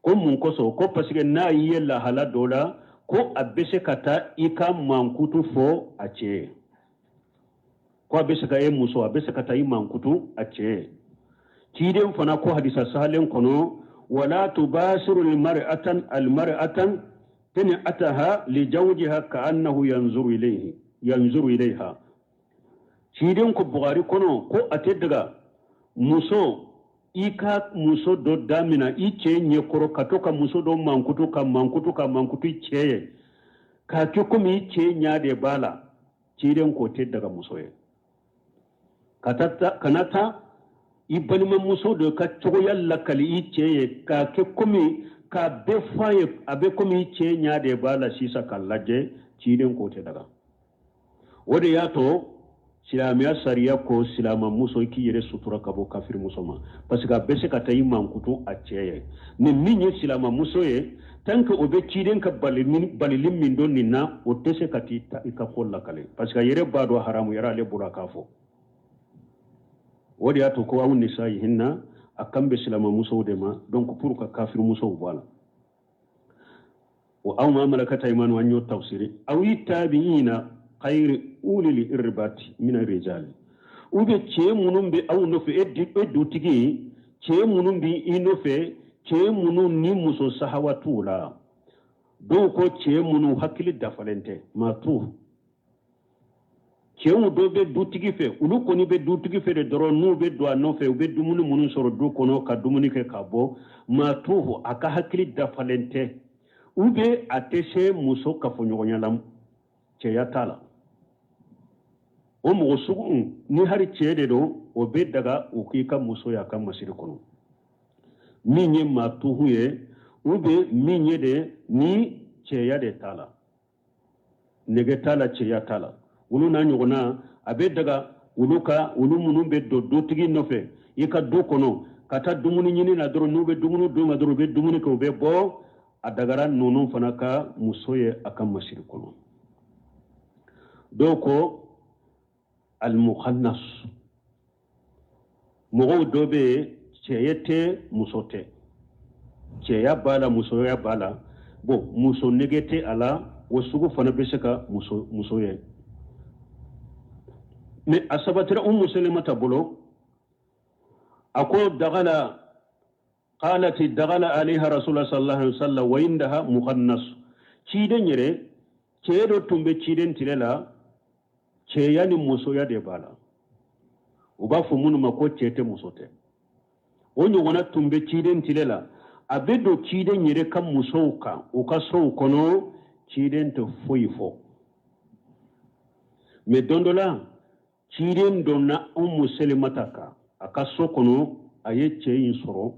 Ko mun kosɔn? Ko parce que n'a y'i ye lahala dɔ la, ko a bɛ se ka taa i ka mankutu fɔ a cɛ ye, ko a bɛ se ka e muso, a bɛ se ka taa i mankutu a cɛ ye. Ciden fana ko hadisa sahalen kɔnɔ: wala tubasiru almar'atan almar'atan tani'ataha li zawjiha ka'annahu yanzuru ilayhi yanzuru ilayha. Ciden ko Bugari kɔnɔ ko a tɛ daga muso i ka muso dɔ damina i cɛ ɲɛkɔrɔ ka to ka muso dɔ mankutu, ka mankutu, ka mankutu i cɛ ye, k'a kɛ komi i cɛ ɲɛ de b'a la. Ciden k'o tɛ daga muso ye ka taa, kana taa i balimamuso dɔ ka cogoya lakali i cɛ ye, k'a kɛ komi k'a bɛɛ fɔ a ye, a bɛ komi i cɛ ɲɛ de b'a la sisan k'a lajɛ. Ciden k'o tɛ daga. O de y'a to silamɛya sariya ko silamamuso, i k'i yɛrɛ sutura ka bɔ kafirimuso ma, parce que a bɛ se ka taa i mankutu a cɛ ye. Ni min ye silamamuso ye, tant que o bɛ ciden ka balili min don nin na, o tɛ se ka t'i i ka ko lakale, parce que a yɛrɛ b'a dɔn haramuyara ale bolo a k'a fɔ. O de y'a to ko aw nisayihinna, a kan bɛ silamamusow de ma, donc pour ka kafirimusow bɔ a la. Wa aw ma malakat aymanu, an y'o tafsiri. Awi tabi'ina khayri ulil irbati min rijali, ou bien cɛ minnu bɛ aw nɔfɛ, e dutigi, cɛ minnu bɛ i nɔfɛ, cɛ minnu ni muso sahawa t'u la. Dɔw ko cɛ minnu hakili dafalen tɛ, maa t'u. Cɛw dɔ bɛ dutigi fɛ, olu kɔni bɛ dutigi fɛ de dɔrɔn. N'u bɛ don a nɔfɛ, u bɛ dumuni minnu sɔrɔ du kɔnɔ, ka dumuni kɛ ka bɔ. Maa t'u, a ka hakili dafalen tɛ, ou bien a tɛ se muso kafoɲɔgɔnya la, cɛya t'a la. O mɔgɔ sugu, ni hali cɛ de don, o bɛ daga o k'i ka muso y'a ka masiri kɔnɔ. Min ye maa tuhu ye, ou bien min ye de ni cɛya de t'a la, nege t'a la, cɛya t'a la, olu n'a ɲɔgɔnna, a bɛ daga olu ka, olu minnu bɛ don dutigi nɔfɛ i ka du kɔnɔ ka taa dumuni ɲini na dɔrɔn, n'u bɛ dumuni d'u ma dɔrɔn, u bɛ dumuni kɛ, u bɛ bɔ, a dagara ninnu fana ka muso ye a ka masiri kɔnɔ. Dɔw ko almukhannas, mɔgɔw dɔ bɛ yen, cɛya tɛ, muso tɛ, cɛya b'a la, musoya b'a la, bon, muso nege tɛ a la, o sugu fana bɛ se ka muso ye. Mais a sabatira Umu Selemata bolo, a ko dagala qalat dagala alayha rasulullah sallallahu alaihi wasallam wa indaha mukhannas. Ciden yɛrɛ, cɛ dɔ tun bɛ ciden tile la, cɛya ni musoya de b'a la, u b'a fɔ minnu ma ko cɛ tɛ, muso tɛ. O ɲɔgɔnna tun bɛ ciden tile la, a bɛ don ciden yɛrɛ ka musow kan u ka sow kɔnɔ, ciden tɛ foyi fɔ. Mais don dɔ la, ciden donna Umu Selemata kan a ka so kɔnɔ, a ye cɛ in sɔrɔ.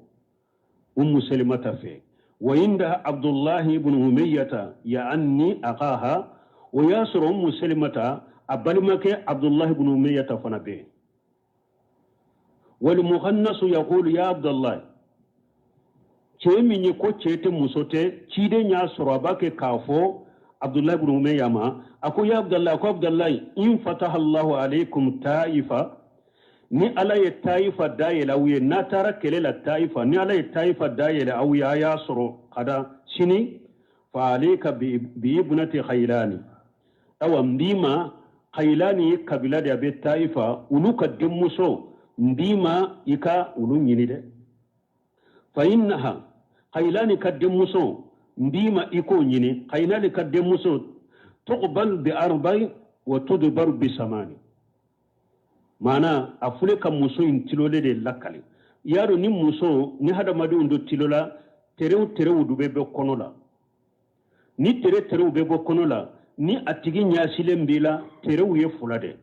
Umu Salimata fɛ. Wa inda Abdullahi ibn Umayyata ya'anni akaha, o y'a sɔrɔ Umu Salimata a balimakɛ Abdullahi ibn Umayyata fana bɛ yen. Wal mukhannasu yaqulu ya Abdullahi, cɛ min ye ko cɛ tɛ muso tɛ, ciden y'a sɔrɔ a b'a kɛ k'a fɔ Abdullahi ibn Umayya ma, a ko ya Abdullahi, ko Abdullahi, in fataha Allahu alaykum Taifa, ni Ala ye Taifa dayɛlɛ aw ye, n'a taara kɛlɛ la Taifa, ni Ala ye Taifa dayɛlɛ aw ye, a y'a sɔrɔ kada sini, fa alayka bi ibnati Khailani, awa n b'i ma, Khailani ye kabila de a bɛ Taifa, olu ka denmuso n b'i ma i ka olu ɲini dɛ. Fa innaha, Khailani ka denmuso n b'i ma i k'o ɲini, Khailani ka denmuso tuqbal bi arba'i wa tudbaru bi samani, maana a fule ka muso in tilole de lakali. I y'a dɔn ni muso ni hadamadenw do tilo la, terew terew du bɛ bɔ kɔnɔ la, ni tere terew bɛ bɔ kɔnɔ la, ni a tigi ɲasilen b'i la, terew ye fula de,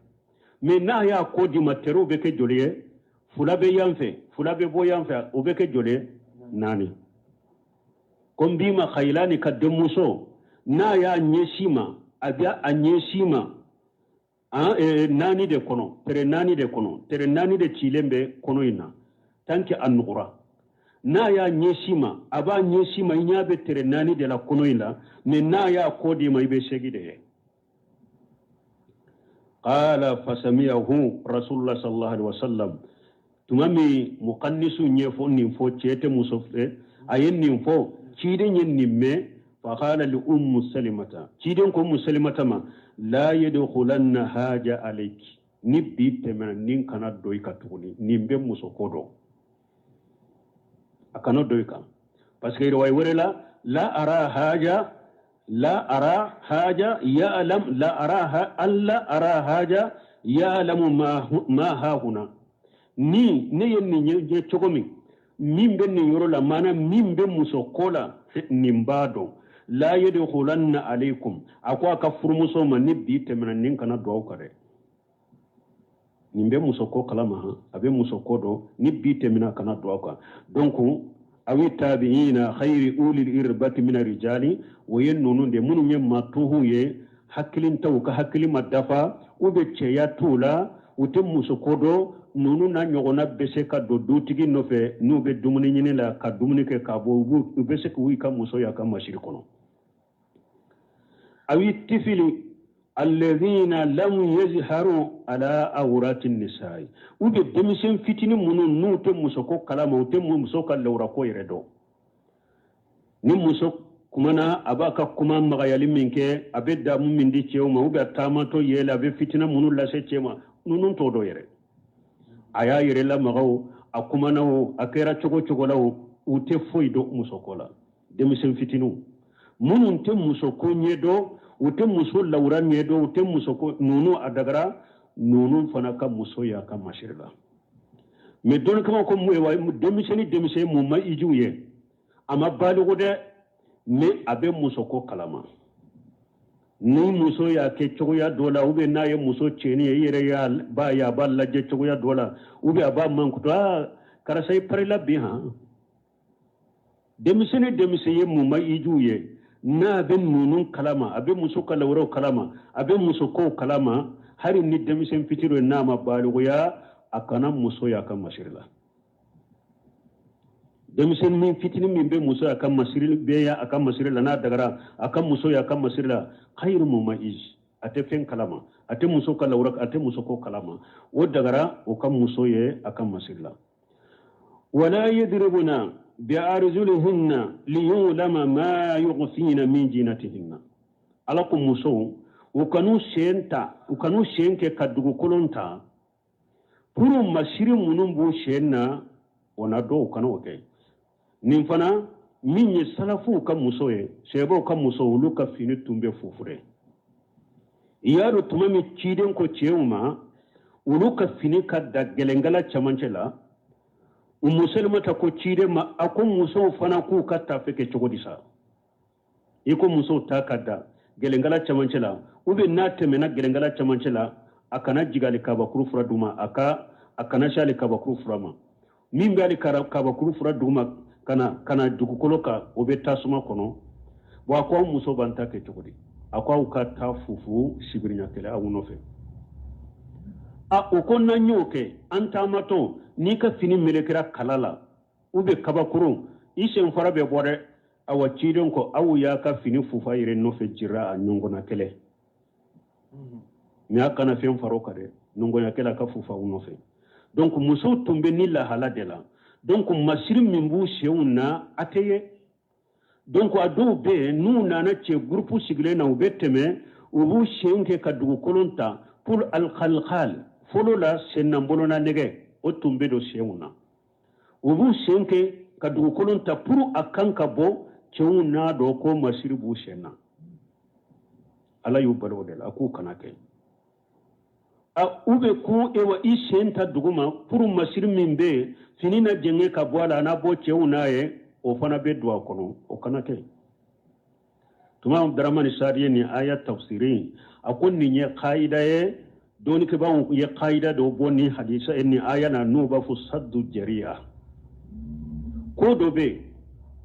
mais n'a y'a ko d'i ma, terew bɛ kɛ joli ye? Fula bɛ yan fɛ, fula bɛ bɔ yan fɛ, o bɛ kɛ joli ye? Naani. Ko n b'i ma Khailani ka denmuso, n'a y'a ɲɛsin ma, a bɛ a ɲɛsin ma naani de kɔnɔ, tere naani de kɔnɔ, tere naani de cilen bɛ kɔnɔ in na, tant que a nugura, n'a y'a ɲɛsin ma, a b'a ɲɛsin ma, i ɲɛ bɛ tere naani de la kɔnɔ in la, mais n'a y'a kɔ d'i ma, i bɛ segi de ye. Qala fasamiyahu rasulullah sallallahu alaihi wasallam, tuma min mukannisu ɲɛfɔ nin fɔ cɛ tɛ muso fɛ, a ye nin fɔ, ciden ye nin mɛn, faqala li ummu salimata, ciden ko ummu salimata ma, la yadkhulanna haja alayki, ni bi tɛmɛna nin kana don i kan tuguni, nin bɛ muso ko dɔn, a kana don i kan, parce que riwaya wɛrɛ la, la ara haja, la ara haja ya'lam, la ara alla ara haja ya'lamu ma ha huna, ni ne ye nin ye cogo min, min bɛ nin yɔrɔ la, maana min bɛ muso ko la, nin b'a dɔn. La yadkhulanna alaykum, a ko a ka furumuso ma, ni bi tɛmɛna nin kana don aw kan dɛ, nin bɛ muso ko kalama, han, a bɛ muso ko dɔn, ni bi tɛmɛna a kana don aw kan. Donc awi tabi'ina khayri ulil irbati mina rijali, o ye ninnu de minnu ye matuhu ye, hakilintaw ka hakili ma dafa, u bɛ cɛya t'u la, u tɛ muso ko dɔn, ninnu n'a ɲɔgɔnna bɛ se ka don dutigi nɔfɛ n'u bɛ dumuni ɲini la ka dumuni kɛ ka bɔ, u bɛ se k'u ka muso y'a ka masiri kɔnɔ. Awi tifili alladhina lam yazharu ala awrati nisa'i, u bɛ denmisɛn fitinin minnu n'u tɛ muso ko kalama, u tɛ muso ka lawurako yɛrɛ dɔn, ni muso kumana a b'a ka kuma magayali min kɛ, a bɛ damu min di cɛw ma, ou bien a taamatɔ yɛlɛ, a bɛ fitina minnu lase cɛ ma, ninnu t'o dɔn yɛrɛ. A y'a yɛrɛ lamaga o, a kumana o, a kɛra cogo cogo la o, u tɛ foyi dɔn muso ko la. Denmisɛn fitininw minnu tɛ muso ko ɲɛdɔn, u tɛ muso lawura ɲɛdɔn, u tɛ muso ko ninnu, a dagara ninnu fana ka muso y'a ka masiri la. Mais dɔnni kama ko mun ye wa, denmisɛnnin denmisɛnnin mun ma ijiw ye, a ma baliku dɛ, mais a bɛ muso ko kalama. Ni muso y'a kɛ cogoya dɔ la, ou bien n'a ye muso cɛnni ye, i yɛrɛ y'a b'a ye a b'a lajɛ cogoya dɔ la, ou bien a b'a mankutu, aa karisa i parila bi han. Denmisɛnnin denmisɛn ye mun ma ijiw ye, n'a bɛ ninnu kalama, a bɛ muso ka lawuraw kalama, a bɛ muso kow kalama, hali ni denmisɛn fitiri ye n'a ma balikuya, a kana muso y'a ka masiri la. Denmisɛnnin fitinin min bɛ muso y'a ka masiri bɛ ya a ka masiri la, n'a dagara a ka muso y'a ka masiri la, khayru mumayiz, a tɛ fɛn kalama, a tɛ muso ka lawura, a tɛ muso ko kalama, o dagara o ka muso ye a ka masiri la. Wala yadribuna bi arjulihinna liyulama ma yughfina min jinatihinna, ala ko musow u kan'u sen ta, u kan'u sen kɛ ka dugukolon ta pour masiri minnu b'u sen na, o na dɔw kana o kɛ. Nin fana min ye salafuw ka muso ye, sɛbɛw ka muso, olu ka fini tun bɛ fufure. I y'a dɔn tuma min ciden ko cɛw ma olu ka fini ka da gɛlɛnkala cɛmancɛ la, Umu Salimata ko ciden ma, a ko musow fana k'u ka tafe kɛ cogo di sa? I ko musow ta ka da gɛlɛnkala cɛmancɛ la, ou bien n'a tɛmɛna gɛlɛnkala cɛmancɛ la, a kana jigin ale kabakuru fura duguma, a kana se ale kabakuru fura ma. Min bɛ ale kabakuru fura duguma ka na dugukolo kan, o bɛ tasuma kɔnɔ. Wa a ko aw muso b'an ta kɛ cogo di? A ko aw ka taa fufu sibiriɲɛ kelen aw nɔfɛ. A o ko n'an y'o kɛ, an taamatɔ, n'i ka fini melekera kala la ou bien kabakurun, i senfara bɛ bɔ dɛ. Awa ciden ko aw y'a ka fini fufa yɛrɛ nɔfɛ jira a ɲɔgɔnna kelen, mais a kana fɛn fara o kan dɛ, ɲɔgɔnya kelen a ka fufa aw nɔfɛ. Donc musow tun bɛ ni lahala de la. Donc masiri min b'u senw na, a tɛ ye. Donc a dɔw bɛ yen, n'u nana cɛ gurupu sigilen na, u bɛ tɛmɛ, u b'u sen kɛ ka dugukolon ta pour alkhalkhal. Fɔlɔ la, sennanbolona nɛgɛ o tun bɛ don senw na. U b'u sen kɛ ka dugukolon ta pour a kan ka bɔ, cɛw n'a dɔn ko masiri b'u sen na. Ala y'u bali o de la, a k'u kana kɛ. A u bɛ ko ewa i sen ta duguma pour masiri min bɛ yen, fini na jɛngɛ ka bɔ a la, a n'a bɔ cɛw n'a ye, o fana bɛ don a kɔnɔ, o kana kɛ. Tuma Daramani Sadi ye nin aya tafsiri, a ko nin ye kayida ye. Dɔnnikɛbaaw ye kayida dɔ bɔ nin hadisa, nin aya na, n'u b'a fɔ saddu jariya. Ko dɔ bɛ yen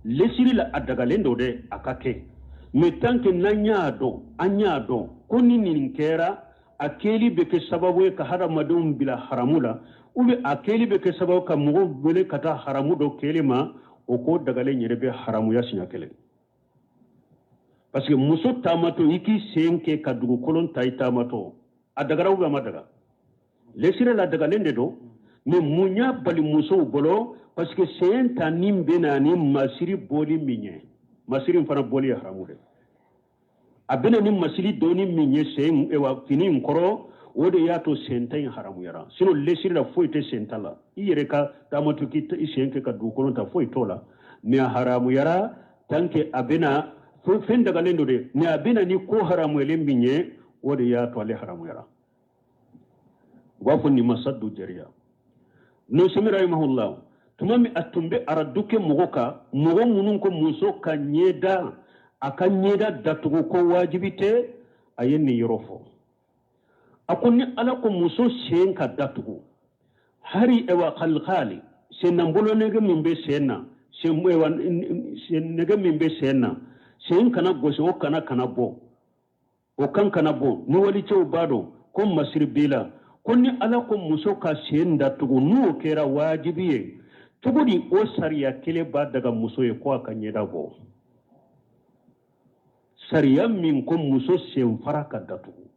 lesiri la, a dagalen don dɛ a ka kɛ, mais tant que n'an y'a dɔn, an y'a dɔn ko ni nin kɛra, a kɛli bɛ kɛ sababu ye ka hadamadenw bila haramu la, ou bien a kɛli bɛ kɛ sababu ka mɔgɔw wele ka taa haramu dɔ kɛli ma, o ko dagalen yɛrɛ bɛ haramuya siɲɛ kelen. Parce que muso taamatɔ, i k'i sen kɛ ka dugukolon ta i taamatɔ, a dagara ou bien a ma daga? Lesire la, dagalen de don. Mais mun y'a bali musow bolo? Parce que sen ta ni bɛ na ni masiri bɔli min ye, masiri in fana bɔli ye haramu de. A bɛna ni masiri dɔɔni min ye sen ewa fini in kɔrɔ, o de y'a to sen ta in haramuyara. Sinon lesiri la, foyi tɛ sen ta la. I yɛrɛ ka taamatɔ, k'i sen kɛ ka dugukolon ta, foyi t'o la. Mais a haramuyara tant que a bɛna fɛn dagalen don dɛ, mais a bɛna ni ko haramuyalen min ye, o de y'a to ale haramuyara. U b'a fɔ nin ma saddu jariya. Nusemi rahimahullah, tuma min a tun bɛ aradu kɛ mɔgɔ kan, mɔgɔ minnu ko muso ka ɲɛda, a ka ɲɛda datugu ko wajibi tɛ, a ye nin yɔrɔ fɔ. A ko ni Ala ko muso sen ka datugu, hari ewa khalkhali, sennanbolonɛgɛ min bɛ sen na, sen ewa nɛgɛ min bɛ sen na, sen kana gosi, o kana bɔ, o kan kana bɔ, ni walicɛw b'a dɔn ko masiri b'i la. Ko ni Ala ko muso ka sen datugu, n'o kɛra wajibi ye cogo di, o sariya kelen b'a daga muso ye ko a ka ɲɛda bɔ? Sariya min ko muso senfara ka datugu,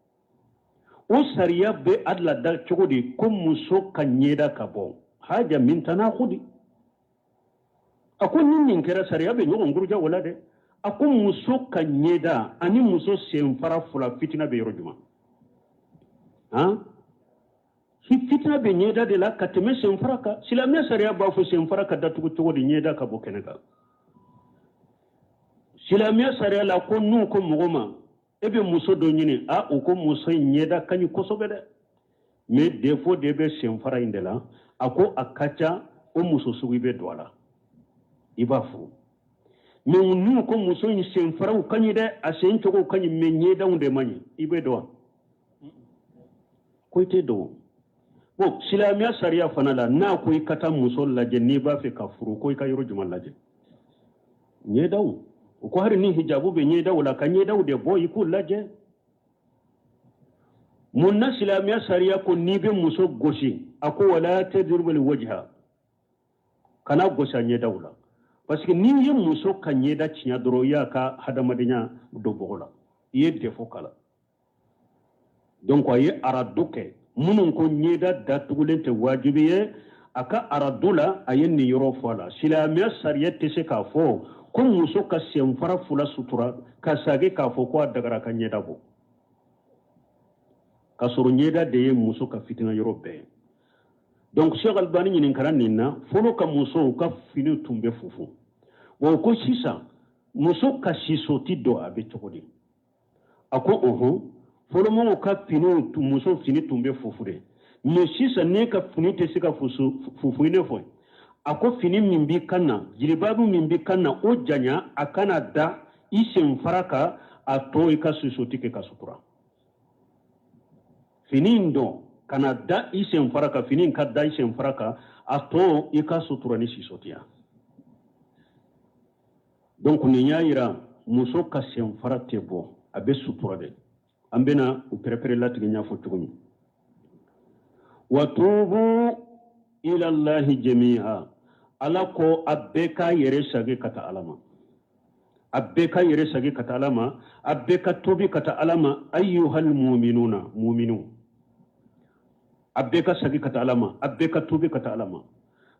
o sariya bɛ a lada cogo di ko muso ka ɲɛda ka bɔ? Haja min tanakudi. A ko ni nin kɛra, sariya bɛ ɲɔgɔn kuruja o la dɛ. A ko muso ka ɲɛda ani muso senfara fila, fitina bɛ yɔrɔ jumɛn? Han, fitina bɛ ɲɛda de la ka tɛmɛ senfara kan. Silamɛya sariya b'a fɔ senfara ka datugu cogo di, ɲɛda ka bɔ kɛnɛ kan? Silamɛya sariya la, ko n'u ko mɔgɔ ma e bɛ muso dɔ ɲini, a u ko muso in ɲɛda ka ɲi kosɛbɛ dɛ, mais défaut de bɛ senfara in de la, a ko a ka ca o muso sugu bɛ don a la, i b'a furu. Mais n'u ko muso in senfaraw ka ɲi dɛ, a sen cogo ka ɲi, mais ɲɛdaw de man ɲi, i bɛ don wa? Ko i tɛ don. Bon, silamɛya sariya fana la, n'a ko i ka taa muso lajɛ n'i b'a fɛ ka furu, ko i ka yɔrɔ jumɛn lajɛ? Ɲɛdaw. O ko hali ni hijabu bɛ ɲɛdaw la, ka ɲɛdaw de bɔ, i k'u lajɛ. Mun na silamɛya sariya ko n'i bɛ muso gosi, a ko wala tadribul wajha, kana gosi a ɲɛdaw la? Parce que n'i ye muso ka ɲɛda tiɲɛ dɔrɔn, i y'a ka hadamadenya don bɔgɔ la, i ye défaut k'a la. Donc a ye aradu kɛ minnu ko ɲɛda datugulen tɛ wajibi ye, a ka aradu la, a ye nin yɔrɔ fɔ a la. Silamɛya sariya tɛ se k'a fɔ ko muso ka senfara fila sutura ka sage k'a fɔ ko a dagara ka ɲɛda bɔ, k'a sɔrɔ ɲɛda de ye muso ka fitina yɔrɔ bɛɛ ye. Donc Cheikh Albani ɲininkara nin na. Fɔlɔ ka musow ka fini tun bɛ fufu wa, ko sisan muso ka sisoti don, a bɛ cogo di? A ko ɔhɔn, fɔlɔmɔgɔw ka finiw, muso fini tun bɛ fufu de, mais sisan ne ka fini tɛ se ka fufu. I ne fɔ a ko fini min b'i kan na, jilibabu min b'i kan na, o janya, a kana da i senfara kan, a to i ka sisoti kɛ ka sutura. Fini in dɔn kana da i senfara kan, fini in ka da i senfara kan, a to i ka sutura ni sisotiya. Donc nin y'a yira muso ka senfara tɛ bɔ, a bɛ sutura de. An bɛna u pɛrɛpɛrɛ latigɛ n y'a fɔ cogo min. Wa tubu ilallahi jami'a, Ala ko a bɛɛ k'a yɛrɛ sagi ka taa Ala ma, a bɛɛ ka yɛrɛ sagi ka taa Ala ma, a bɛɛ ka tubi ka taa Ala ma. Ayyuhal mu'minuna, mu'minu, a bɛɛ ka sagi ka taa Ala ma, a bɛɛ ka tubi ka taa Ala ma,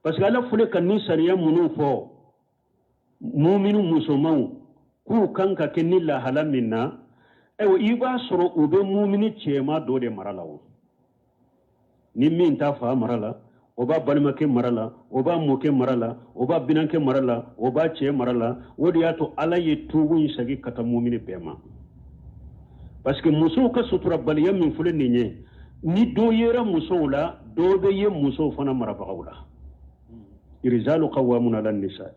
parce que Ala filɛ ka nin sariya minnu fɔ muminu musomanw k'u kan ka kɛ ni lahala min na, ayiwa, i b'a sɔrɔ u bɛ mumini cɛman dɔ de mara la. O ni min t'a fa mara la, o b'a balimakɛ mara la, o b'a mɔkɛ mara la, o b'a binankɛ mara la, o b'a cɛ mara la. O de y'a to Ala ye tuubu in sagi ka taa mumini bɛɛ ma, parce que musow ka suturabaliya min filɛ nin ye, ni dɔ yera musow la, dɔ bɛ ye musow fana marabagaw la. Rijalu qawwamuna ala nisa.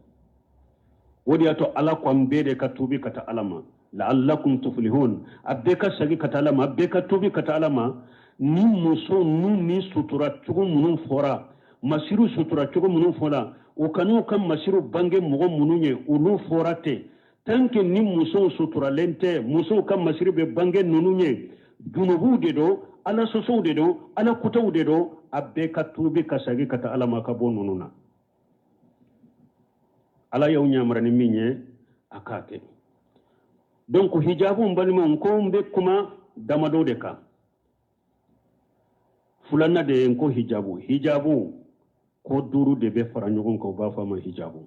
O de y'a to Ala ko an bɛɛ de ka tuubi ka taa Ala ma, la'allakum tuflihun. A bɛɛ ka sagi ka taa Ala ma, a bɛɛ ka tuubi ka taa Ala ma. Ni muso ninnu ni sutura cogo minnu fɔra, masiriw sutura cogo minnu fɔra, u kan'u ka masiriw bange mɔgɔ minnu ye, olu fɔra ten. Tant que ni musow suturalen tɛ, musow ka masiri bɛ bange ninnu ye, junubuw de don, Ala sɔsɔw de don, Ala kutaw de don. A bɛɛ ka tuubi ka sagi ka taa Ala ma ka bɔ ninnu na. Ala y'aw ɲamara ni min ye, a k'a kɛ. Donc hijabu, n balimaw, ko n bɛ kuma damadɔ de kan. Filanan de ye n ko hijabu, hijabu ko duuru de bɛ fara ɲɔgɔn kan, u b'a fɔ a ma hijabu.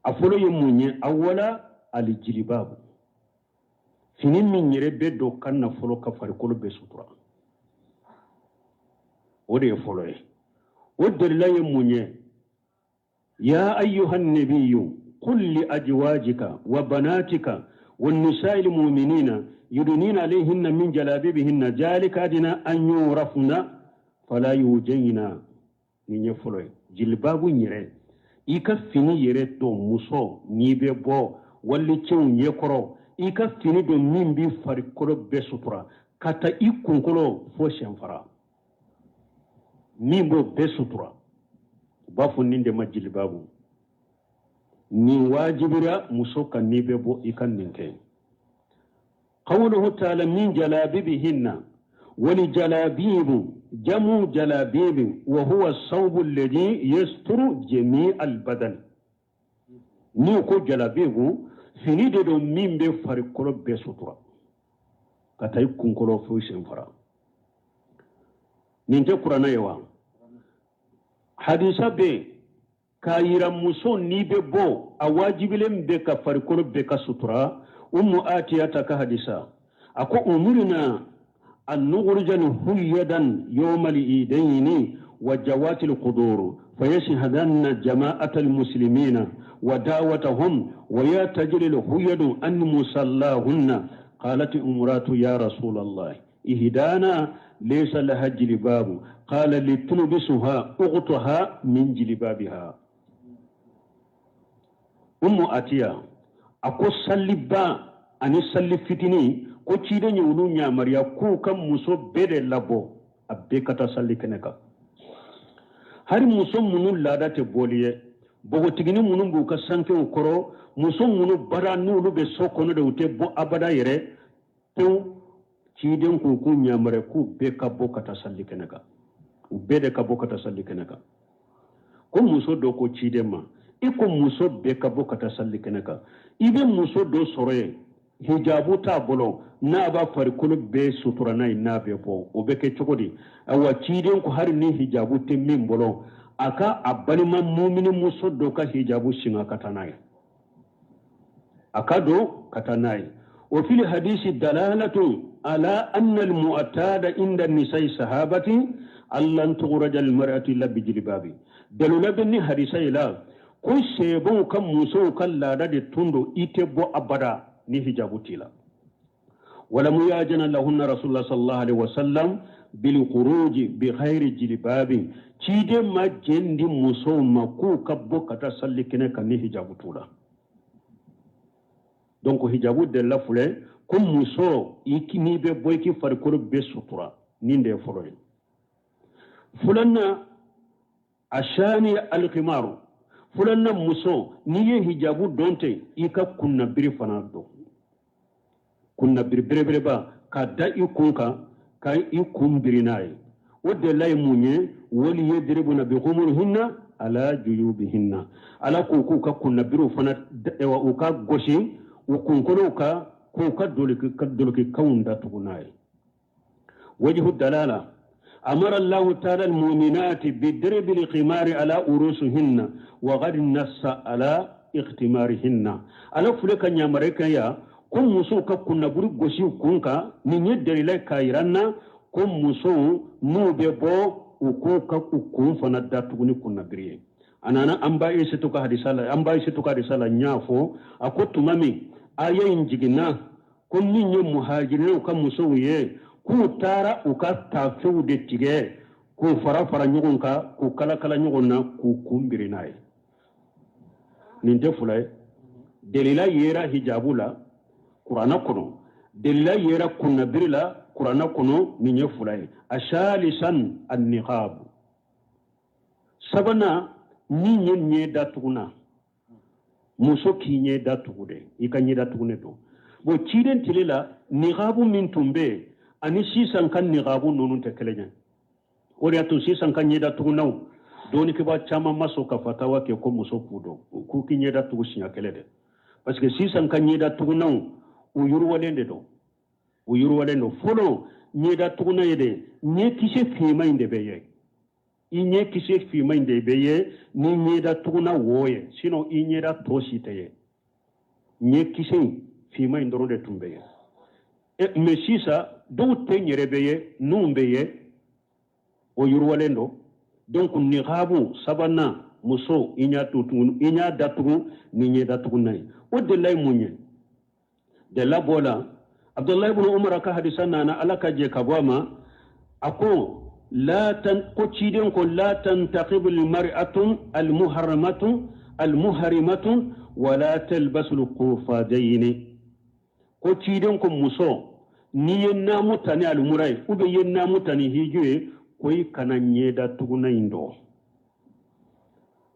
A fɔlɔ ye mun ye? Awwala alijilibabu, fini min yɛrɛ bɛ don kan na fɔlɔ ka farikolo bɛɛ sutura, o de ye fɔlɔ ye. O dalila ye mun ye? Ya ayyuha nabiyyu qul li ajwajika wa banatika wa nisa'il mu'minina yudnina alayhinna min jalabibihinna jalika adina an yurafna fala yujayna. Nin ye fɔlɔ ye, jilibabu yɛrɛ. I ka fini yɛrɛ don, muso, n'i bɛ bɔ walicɛw ɲɛkɔrɔ, i ka fini don min b'i farikolo bɛɛ sutura ka taa i kunkolo fo senfara, min b'o bɛɛ sutura, u b'a fɔ nin de ma jilibabu. Nin wajibira muso kan, n'i bɛ bɔ, i ka nin kɛ. Qawluhu ta'ala min jalabibihinna wali jalabibu jamu jalabibi wa huwa sawbu alladhi yasturu jami albadan. N'u ko jalabibu, fini de don min bɛ farikolo bɛɛ sutura ka taa i kunkolo fo senfara. Nin tɛ kuranɛ ye wa? Hadisa bɛ yen k'a yira muso, n'i bɛ bɔ, a wajibilen bɛ ka farikolo bɛɛ ka sutura. Umu Atiyata ka hadisa, a ko umirna an nukhruja huyadan yawma al-idayni wa jawati al-qudur fayashhadanna jama'at al-muslimina wa da'watahum wa yatajil al-huyadu an musallahunna. Qalat imratu ya rasul Allah, ihdana laysa laha jilbabu. Qala litulbisuha ughtaha min jilbabiha. Ummu Atiya a ko saliba ani sali fitini, ko ciden ye olu ɲamariya k'u ka muso bɛɛ de labɔ, a bɛɛ ka taa sali kɛnɛ kan. Hali muso minnu laada tɛ bɔli ye, npogotigini minnu b'u ka sankew kɔrɔ, muso minnu bara n'olu bɛ so kɔnɔ de, u tɛ bɔ abada yɛrɛ pewu, ciden k'u k'u ɲamariya k'u bɛɛ ka bɔ ka taa sali kɛnɛ kan, u bɛɛ de ka bɔ ka taa sali kɛnɛ kan. Ko muso dɔ ko ciden ma, i ko muso bɛɛ ka bɔ ka taa sali kɛnɛ kan, i bɛ muso dɔ sɔrɔ yen, hijabu t'a bolo, n'a b'a farikolo bɛɛ sutura n'a ye, n'a bɛ bɔ, o bɛ kɛ cogo di? Ayiwa, ciden ko hali ni hijabu tɛ min bolo, a ka a balima mumini muso dɔ ka hijabu singa ka taa n'a ye, a ka don ka taa n'a ye. Wa fil hadisi dalalatu ala anna al mu'tada inda nisa'i sahabati allan tukhraja al mar'atu illa bi jilbabi. Dalila bɛ ni hadisa yi la ko sɛbɛnw ka musow ka laada de tun don, i tɛ bɔ abada ni hijabu t'i la. Walam yajana lahunna rasulullah sallallahu alaihi wasallam bil khuruji bi ghairi jilbabi. Ciden ma jɛn di musow ma k'u ka bɔ ka taa sali kɛnɛ kan ni hijabu t'u la. Donc hijabu delila filɛ ko muso, n'i bɛ bɔ, i k'i farikolo bɛɛ sutura. Nin de ye fɔlɔ ye. Filanan, asani alkimaru, Filanan, muso, n'i ye hijabu don ten, i ka kunnabiri fana don, kunnabiri belebeleba ka da i kun kan, ka i kun biri n'a ye. O delila ye mun ye? Wali yadribuna bi khumurihinna ala juyubihinna. Ala ko k'u ka kunnabiriw fana, u ka gosi u kunkolow kan, k'u ka dolokikanw datugu n'a ye. Wajhu dalala: amara Allahu taala almuminati bidribi lkhimari ala urusuhinna wa qad nassa ala ikhtimarihinna. Ala fule ka ɲamare kɛ ya ko musow ka kunnabiri gosi u kun kan. Nin ye dalila k'a yira n na ko musow n'u bɛ bɔ, u k'u ka u kun fana datugu ni kunnabiri ye. A nana an ba Aisatu ka hadisa la, an ba Aisatu ka hadisa la, n y'a fɔ, a ko tuma min aya in jiginna, ko min ye muhajirinaw ka musow ye, k'u taara u ka taafew de tigɛ k'u fara fara ɲɔgɔn kan, k'u kalakala ɲɔgɔn na, k'u kun biri n'a ye. Nin tɛ fila ye. Delila yera hijabu la kuranna kɔnɔ, delila yera kunnabiri la kuranna kɔnɔ. Nin ye fila ye. Asalisan anniqabu, sabanan min ye ɲɛ datugunan. Muso k'i ɲɛ datugu dɛ, i ka ɲɛ datugunen don. Bon, ciden tile la, niqabu min tun bɛ yen ani sisan ka niqabu ninnu tɛ kelen ye. O de y'a to sisan ka ɲɛ datugunaw, dɔnnikɛbaa caman ma sɔn ka fatawa kɛ ko muso k'u don, k'u k'i ɲɛ datugu siɲɛ kelen dɛ, parce que sisan ka ɲɛ datugunaw, u yiriwalen de don, u yiriwalen don. Fɔlɔ ɲɛ datugunan ye de, ɲɛ kisɛ finman in de bɛ ye, i ɲɛ kisɛ finman in de bɛ ye ni ɲɛda tuguna wo ye, sinon i ɲɛda tɔ si tɛ ye. Ɲɛ kisɛ in finman in dɔrɔn de tun bɛ ye. Mais sisan dɔw tɛ yɛrɛ bɛ ye, ninnu bɛ ye, o yiriwalen don. Donc niqabu sabanan, muso i ɲɛ tugu, i ɲɛ datugu ni ɲɛ datugunan ye. O delila ye mun ye? Delila b'o la. Abdullahi ibn Umar ka hadisa nana, Ala ka jɛ ka bɔ a ma, a ko la tan, ko ciden ko: la tantaqibu almar'atu almuharramatu almuharimatu wala talbasu alqufadayni. Ko ciden ko muso, n'i ye naamu ta ni alimura ye, ou bien i ye naamu ta ni hiju ye, ko i kana ɲɛda tuguna in dɔn.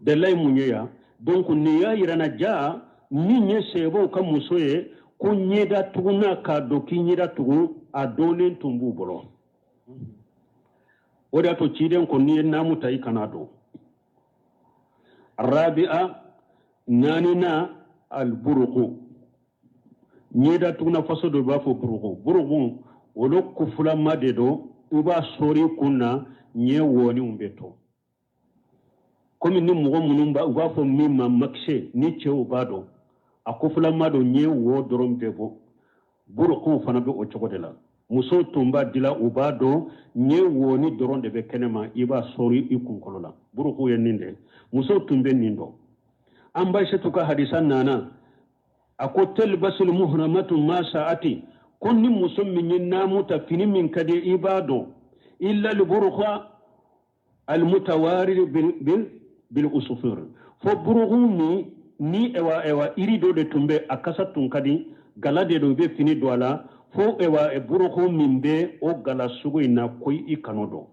Delila ye mun ye yan? Donc nin y'a yira na ja min ye sɛbɛw ka muso ye, ko ɲɛda tuguna k'a dɔn k'i ɲɛda tugu, a dɔnnen tun b'u bolo. O de y'a to ciden ko n'i ye naamu ta, i kana don. Rabi'a, naaninan, alburuku. Ɲɛda tuguna faso dɔ b'a fɔ buruku. Buruku, olu kufulama de don, i b'a sɔri kun na, ɲɛ wɔniw bɛ to komi ni mɔgɔ minnu u b'a fɔ min ma makise, ni cɛw b'a dɔn, a kofulama don, ɲɛ wo dɔrɔn bɛ bɔ. Burukuw fana bɛ o cogo de la. Musow tun b'a dila, u b'a dɔn, ɲɛ wɔni dɔrɔn de bɛ kɛnɛma, i b'a sɔri i kunkolo la. Burukuw ye nin de, musow tun bɛ nin dɔn. An ba Aisatu ka hadisa nana, a ko: talbasul muhramatu ma sa'ati. Ko ni muso min ye naamu ta, fini min ka di i b'a dɔn, illa alburuka almutawarid bil usufur. Fo buruku min ni ewa iri dɔ de tun bɛ, a kasa tun ka di, gala de don, i bɛ fini don a la. Fo ewa buruku min bɛ o gala sugu in na, ko i kan'o dɔn,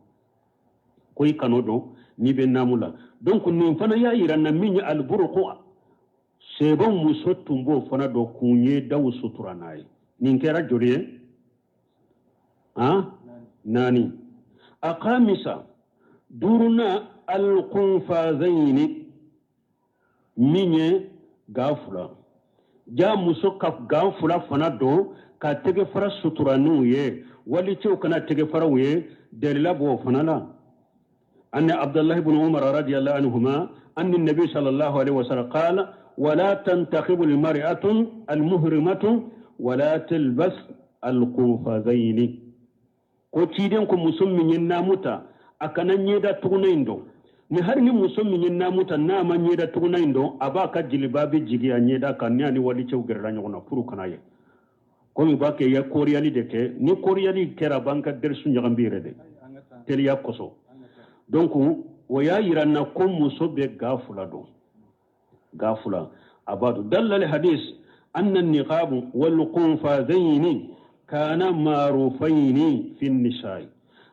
ko i kan'o dɔn n'i bɛ naamu la. Donc nin fana y'a yira na min ye aliburuku, sɛbɛn muso tun b'o fana dɔn k'u ɲɛ daw sutura n'a ye. Nin kɛra joli ye? Han, naani. Akamisa, duurunan, alkunfazayini, min ye ga fila. Ja muso ka ga fila fana don ka tɛgɛ fara sutura n'u ye, walicɛw kana tɛgɛ faraw ye. Dalila b'o fana la. أن عبد الله بن عمر رضي الله عنهما أن النبي صلى الله عليه وسلم قال: ولا تنتخب المرأة المهرمة ولا تلبس القفازين. Ko ciden ko muso min ye naamu ta, a kana ɲɛda tuguna in dɔn. Ni hari ni muso min ye naamu ta, n'a ma ɲɛda tuguna in dɔn, a b'a ka jiliba bɛ jigin a ɲɛda kan, ni a ni walicɛw gɛrɛla ɲɔgɔn na pour kana ye komi u b'a kɛ ya koriyali de kɛ. Ni koriyali kɛra, a b'an ka dɛrisu ɲagami yɛrɛ de teliya kosɔn. Donc o y'a yira n na ko muso bɛ ga fila dɔn, ga fila a b'a dɔn. Dalla hadis anna niqabu wal qunfazaini kana ma'rufaini fi nisa'i.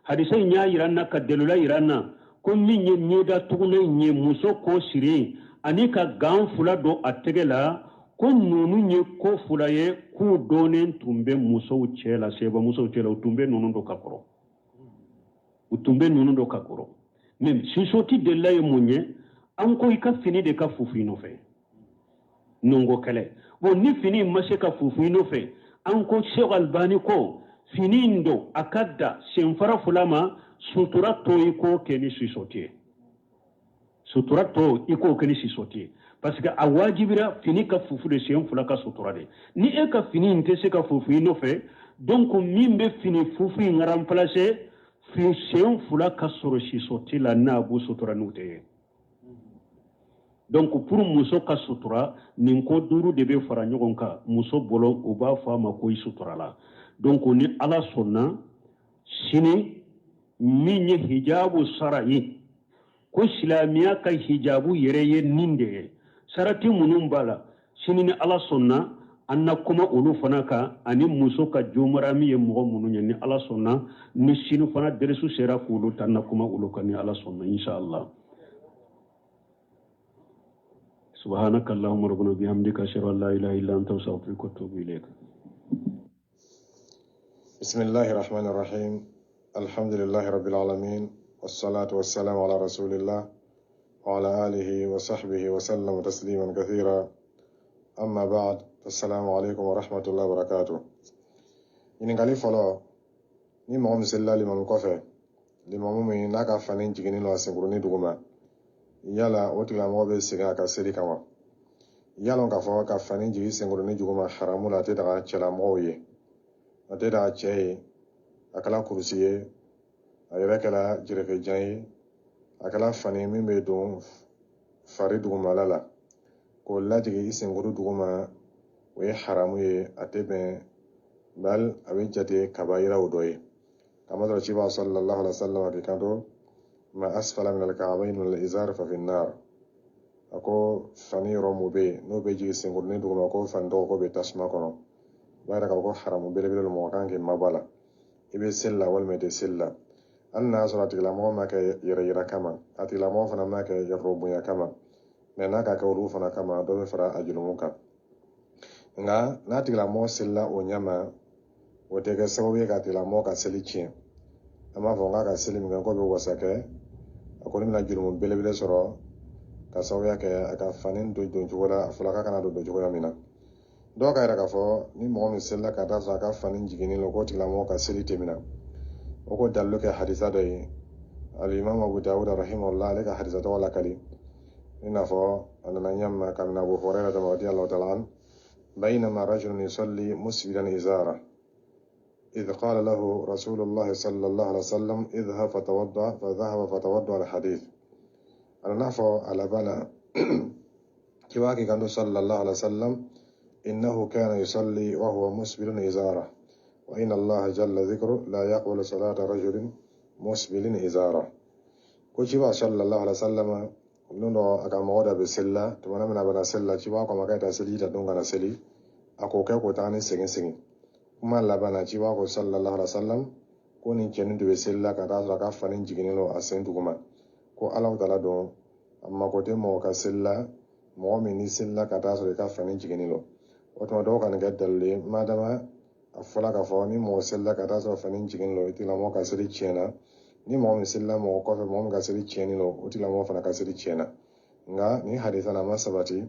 Hadisa in y'a yira n na ka dalila yira n na ko min ye ɲɛda tugunɛ in ye, muso k'o siri, Ani ka gan fila don a tɛgɛ la, ko ninnu ye ko fila ye k'u dɔnnen tun bɛ musow cɛ la, sahaba musow cɛ la. U tun bɛ ninnu don ka kɔrɔ, u tun bɛ ninnu don ka kɔrɔ. Mais sisɔti delila ye mun ye? An ko i ka fini de ka fufu i nɔfɛ, nɔngɔ kɛlɛ. Bon, ni fini ma se ka fufu i nɔfɛ, an ko Sheikh Albani ko fini in don a ka da senfara fila ma, sutura tɔ i k'o kɛ ni sisɔti ye, sutura tɔ i k'o kɛ ni sisɔti ye, parce que a wajibira fini ka fufu de, sen fila ka sutura de. Ni e ka fini in tɛ se ka fufu i nɔfɛ, donc min bɛ fini fufu in remplacer, sen fila ka sɔrɔ sisɔti la, n'a b'u sutura n'u tɛ ye. Donc pour muso ka sutura, nin ko duuru de bɛ fara ɲɔgɔn kan muso bolo, u b'a fɔ a ma ko i suturala. Donc ni Ala sɔnna, sini min ye hijabu sara ye, ko silamɛya ka hijabu yɛrɛ ye nin de ye, sarati minnu b'a la, sini ni Ala sɔnna an na kuma olu fana kan, ani muso ka jomarami ye mɔgɔ minnu ye. Ni Ala sɔnna, ni sini fana dɛrɛsu sera k'olu ta, an na kuma olu kan ni Ala sɔnna, inshallah. Subhanaka allahumma rabbana bihamdika, ashhadu an la ilaha illa anta, astaghfiruka wa atubu ilayk. بسم الله الرحمن الرحيم. الحمد لله رب العالمين، والصلاة والسلام على رسول الله وعلى آله وصحبه وسلم تسليما كثيرا. أما بعد، السلام عليكم ورحمة الله وبركاته. Ɲininkali fɔlɔ: ni mɔgɔ min selila limamu kɔfɛ, limamu min n'a ka fani jiginnen don a senkurunin duguma, yala o tigilamɔgɔ bɛ segin a ka seli kan wa? Yalɔ k'a fɔ ka fani jigin senkurunin duguma haramu la, a tɛ daga cɛlamɔgɔw ye, a tɛ daga cɛ ye. A kɛla kurusi ye, a yɛrɛ kɛla jɛrɛfɛjan ye, a kɛla fani min bɛ don fari dugumala la, k'o lajigin i senkuru duguma, o ye haramu ye, a tɛ bɛn, bal a bɛ jate kabayiraw dɔ ye. Kamasɔrɔ ciba sallallahu alaihi wa sallam a k'i kanto: ma asfala min al-ka'bayn min al-izar fa fi an-nar. A ko fani yɔrɔ mun bɛ yen n'o bɛ jigin senkurunin duguma, ko fani tɔgɔ ko bɛ tasuma kɔnɔ. O b'a yira k'a fɔ ko haramu belebele don, mɔgɔ kan k'i mabɔ a la, i bɛ seli la walima i tɛ seli la. Hali n'a y'a sɔrɔ a tigilamɔgɔ ma kɛ yɛrɛ yira kama, a tigilamɔgɔ fana ma kɛ yɛrɛ bonya kama, mɛ n'a ka kɛ olu fana kama, dɔ bɛ fara a jurumu kan. Nka n'a tigilamɔgɔ selila o ɲɛma, o tɛ kɛ sababu ye k'a tigilamɔgɔ ka seli tiɲɛ. An b'a fɔ k'a ka seli min kɛ k'o bɛ wasa kɛ, a kɔni bɛna jurumu belebele sɔrɔ ka sababuya kɛ a ka fani don don cogo la, a fɔra k'a kana don don cogoya min na. Dɔw ka yira k'a fɔ ni mɔgɔ min selila ka taa sɔrɔ a ka fani jiginnen don, k'o tigilamɔgɔ ka seli tɛ minɛ. O ko dalilu kɛ hadisa dɔ ye, alimami Abu Dawud rahimahullah ale ka hadisa tɔgɔ lakali, i n'a fɔ a nana ɲɛ ma kabini Abu Hurairah radiyallahu ta'ala an: بينما رجل يصلي مسبلا إزاره إذ قال له رسول الله صلى الله عليه وسلم: اذهب فتوضأ، فذهب فتوضأ. الحديث أنا نعفو على بنا كواكي كان صلى الله عليه وسلم إنه كان يصلي وهو مسبل إزاره، وإن الله جل ذكره لا يقبل صلاة رجل مسبل إزاره. Ko صلى الله عليه وسلم don dɔ a ka mɔgɔ dɔ bɛ seli la, tuma min na a bɛna seli la, ciba ko a ma k'a taa seli ta don ka na seli. A k'o kɛ k'o taga ni segin segin. Kuma laban na, ciba ko sallallahu alaihi wa sallam ko nin cɛnin tun bɛ seli la ka taa sɔrɔ a ka fani jiginnen don a sen duguma, ko Ala taala don a mako tɛ mɔgɔ ka seli la, mɔgɔ min ni selila ka taa sɔrɔ i ka fani jiginnen don. O tuma dɔw ka nin kɛ dalilu ye, madama a fɔla k'a fɔ ni mɔgɔ selila ka taa sɔrɔ fani jiginnen don, o tigilamɔgɔ ka seli tiɲɛna. Ni mɔgɔ min selila mɔgɔ kɔfɛ, mɔgɔ min ka seli tiɲɛni don, o tigilamɔgɔ fana ka seli tiɲɛna. Nka nin hadisa na ma sabati,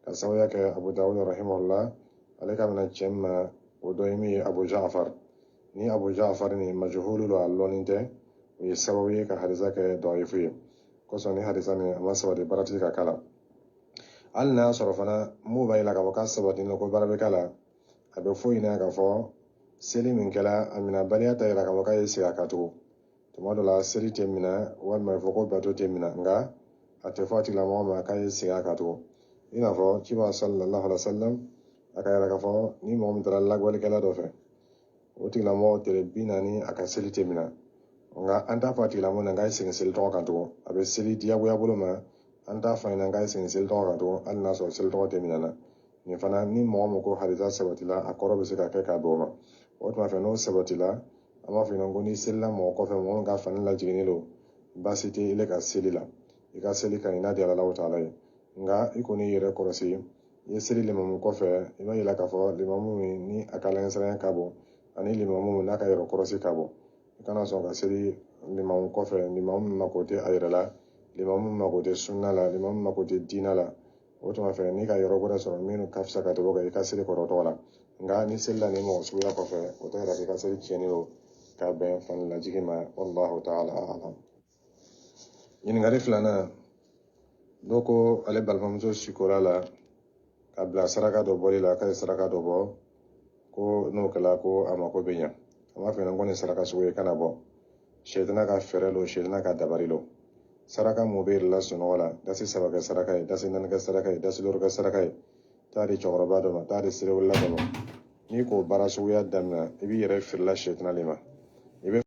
ka sababuya kɛ Abu Dawud rahimahullah ale ka minɛ cɛ min ma, o dɔ ye min ye Abu Ja'far. Ni Abu Ja'far ni majhulu don, a lɔnni tɛ, o ye sababu ye ka hadisa kɛ dɔyifu ye. Kosɔn ni hadisa nin a ma sabati, baara tɛ ka k'a la. Hali n'a y'a sɔrɔ fana mun b'a yira k'a fɔ k'a sabatilen don, ko baara bɛ k'a la, a bɛ fɔ ɲinɛ k'a fɔ seli min kɛla a minɛbaliya ta yira k'a fɔ k'a ye segin a kan tugun. Tuma dɔ la seli tɛ minɛ, walima fɔ ko bato tɛ minɛ, nka a tɛ fɔ a tigilamɔgɔ ma k'a ye segin a kan tugun. I n'a fɔ ciba sallallahu alaihi wa sallam a ka yira k'a fɔ ni mɔgɔ min taara lagwalikɛla dɔ fɛ, o tigilamɔgɔ tile 40 a ka seli tɛ minɛ. Nka an t'a fɔ a tigilamɔgɔ ɲɛna k'a ye segin seli tɔgɔ kan tugun, a bɛ seli diyagoya bolo ma. An t'a fɔ a ɲɛna k'a ye segin seli tɔgɔ kan tugun, hali n'a sɔrɔ seli tɔgɔ tɛ minɛ na. Nin fana, ni mɔgɔ min ko hadisa sabatila, a kɔrɔ bɛ se ka kɛ k'a bɛn o ma. O tuma fɛ n'o sabatila, an b'a fɔ ɲɛna ko n'i selila mɔgɔ kɔfɛ, mɔgɔ min ka fani lajiginnen don, baasi tɛ ile ka seli la, i ka seli ka ɲi n'a diyara Alahu taala ye. Nka i kɔni yɛrɛ kɔlɔsi, i ye seli limamu kɔfɛ, i b'a yira k'a fɔ limamu min ni a ka alaɲɛsiranya ka bon ani limamu min n'a ka yɛrɛ kɔlɔsi ka bon. I kana sɔn ka seli limamu kɔfɛ, limamu min mako tɛ a yɛrɛ la, limamu min mako tɛ sunna la, limamu min mako tɛ diinɛ la. O tuma fɛ, n'i ka yɔrɔ wɛrɛ sɔrɔ min ka fisa ka tɛmɛ o kan, i ka seli kɔrɔ tɔgɔ la. Nka ni seli la nin mɔgɔ suguya kɔfɛ, o tɛ yira k'i ka seli tiɲɛni don ka bɛn fani lajigi ma. Wallahu ta'ala a'lam. Ɲininkali filanan, dɔ ko ale balimamuso sikora la ka bila saraka dɔ bɔli la, k'a ye saraka dɔ bɔ, ko n'o kɛla ko a mako bɛ ɲa. A b'a fɛ ko nin saraka sugu ye kana bɔ, sɛtana ka fɛɛrɛ lo, sɛtana ka dabari lo. Saraka mun bɛ yɛrɛ la sunɔgɔ la, dasi 3 kɛ saraka ye, dasi 4 kɛ saraka ye, dasi 5 kɛ saraka ye, taa di cɛkɔrɔba dɔ ma, taa di sirewulila dɔ ma. N'i k'o baara suguya daminɛ, i b'i yɛrɛ feerela sɛtana de ma. I bɛ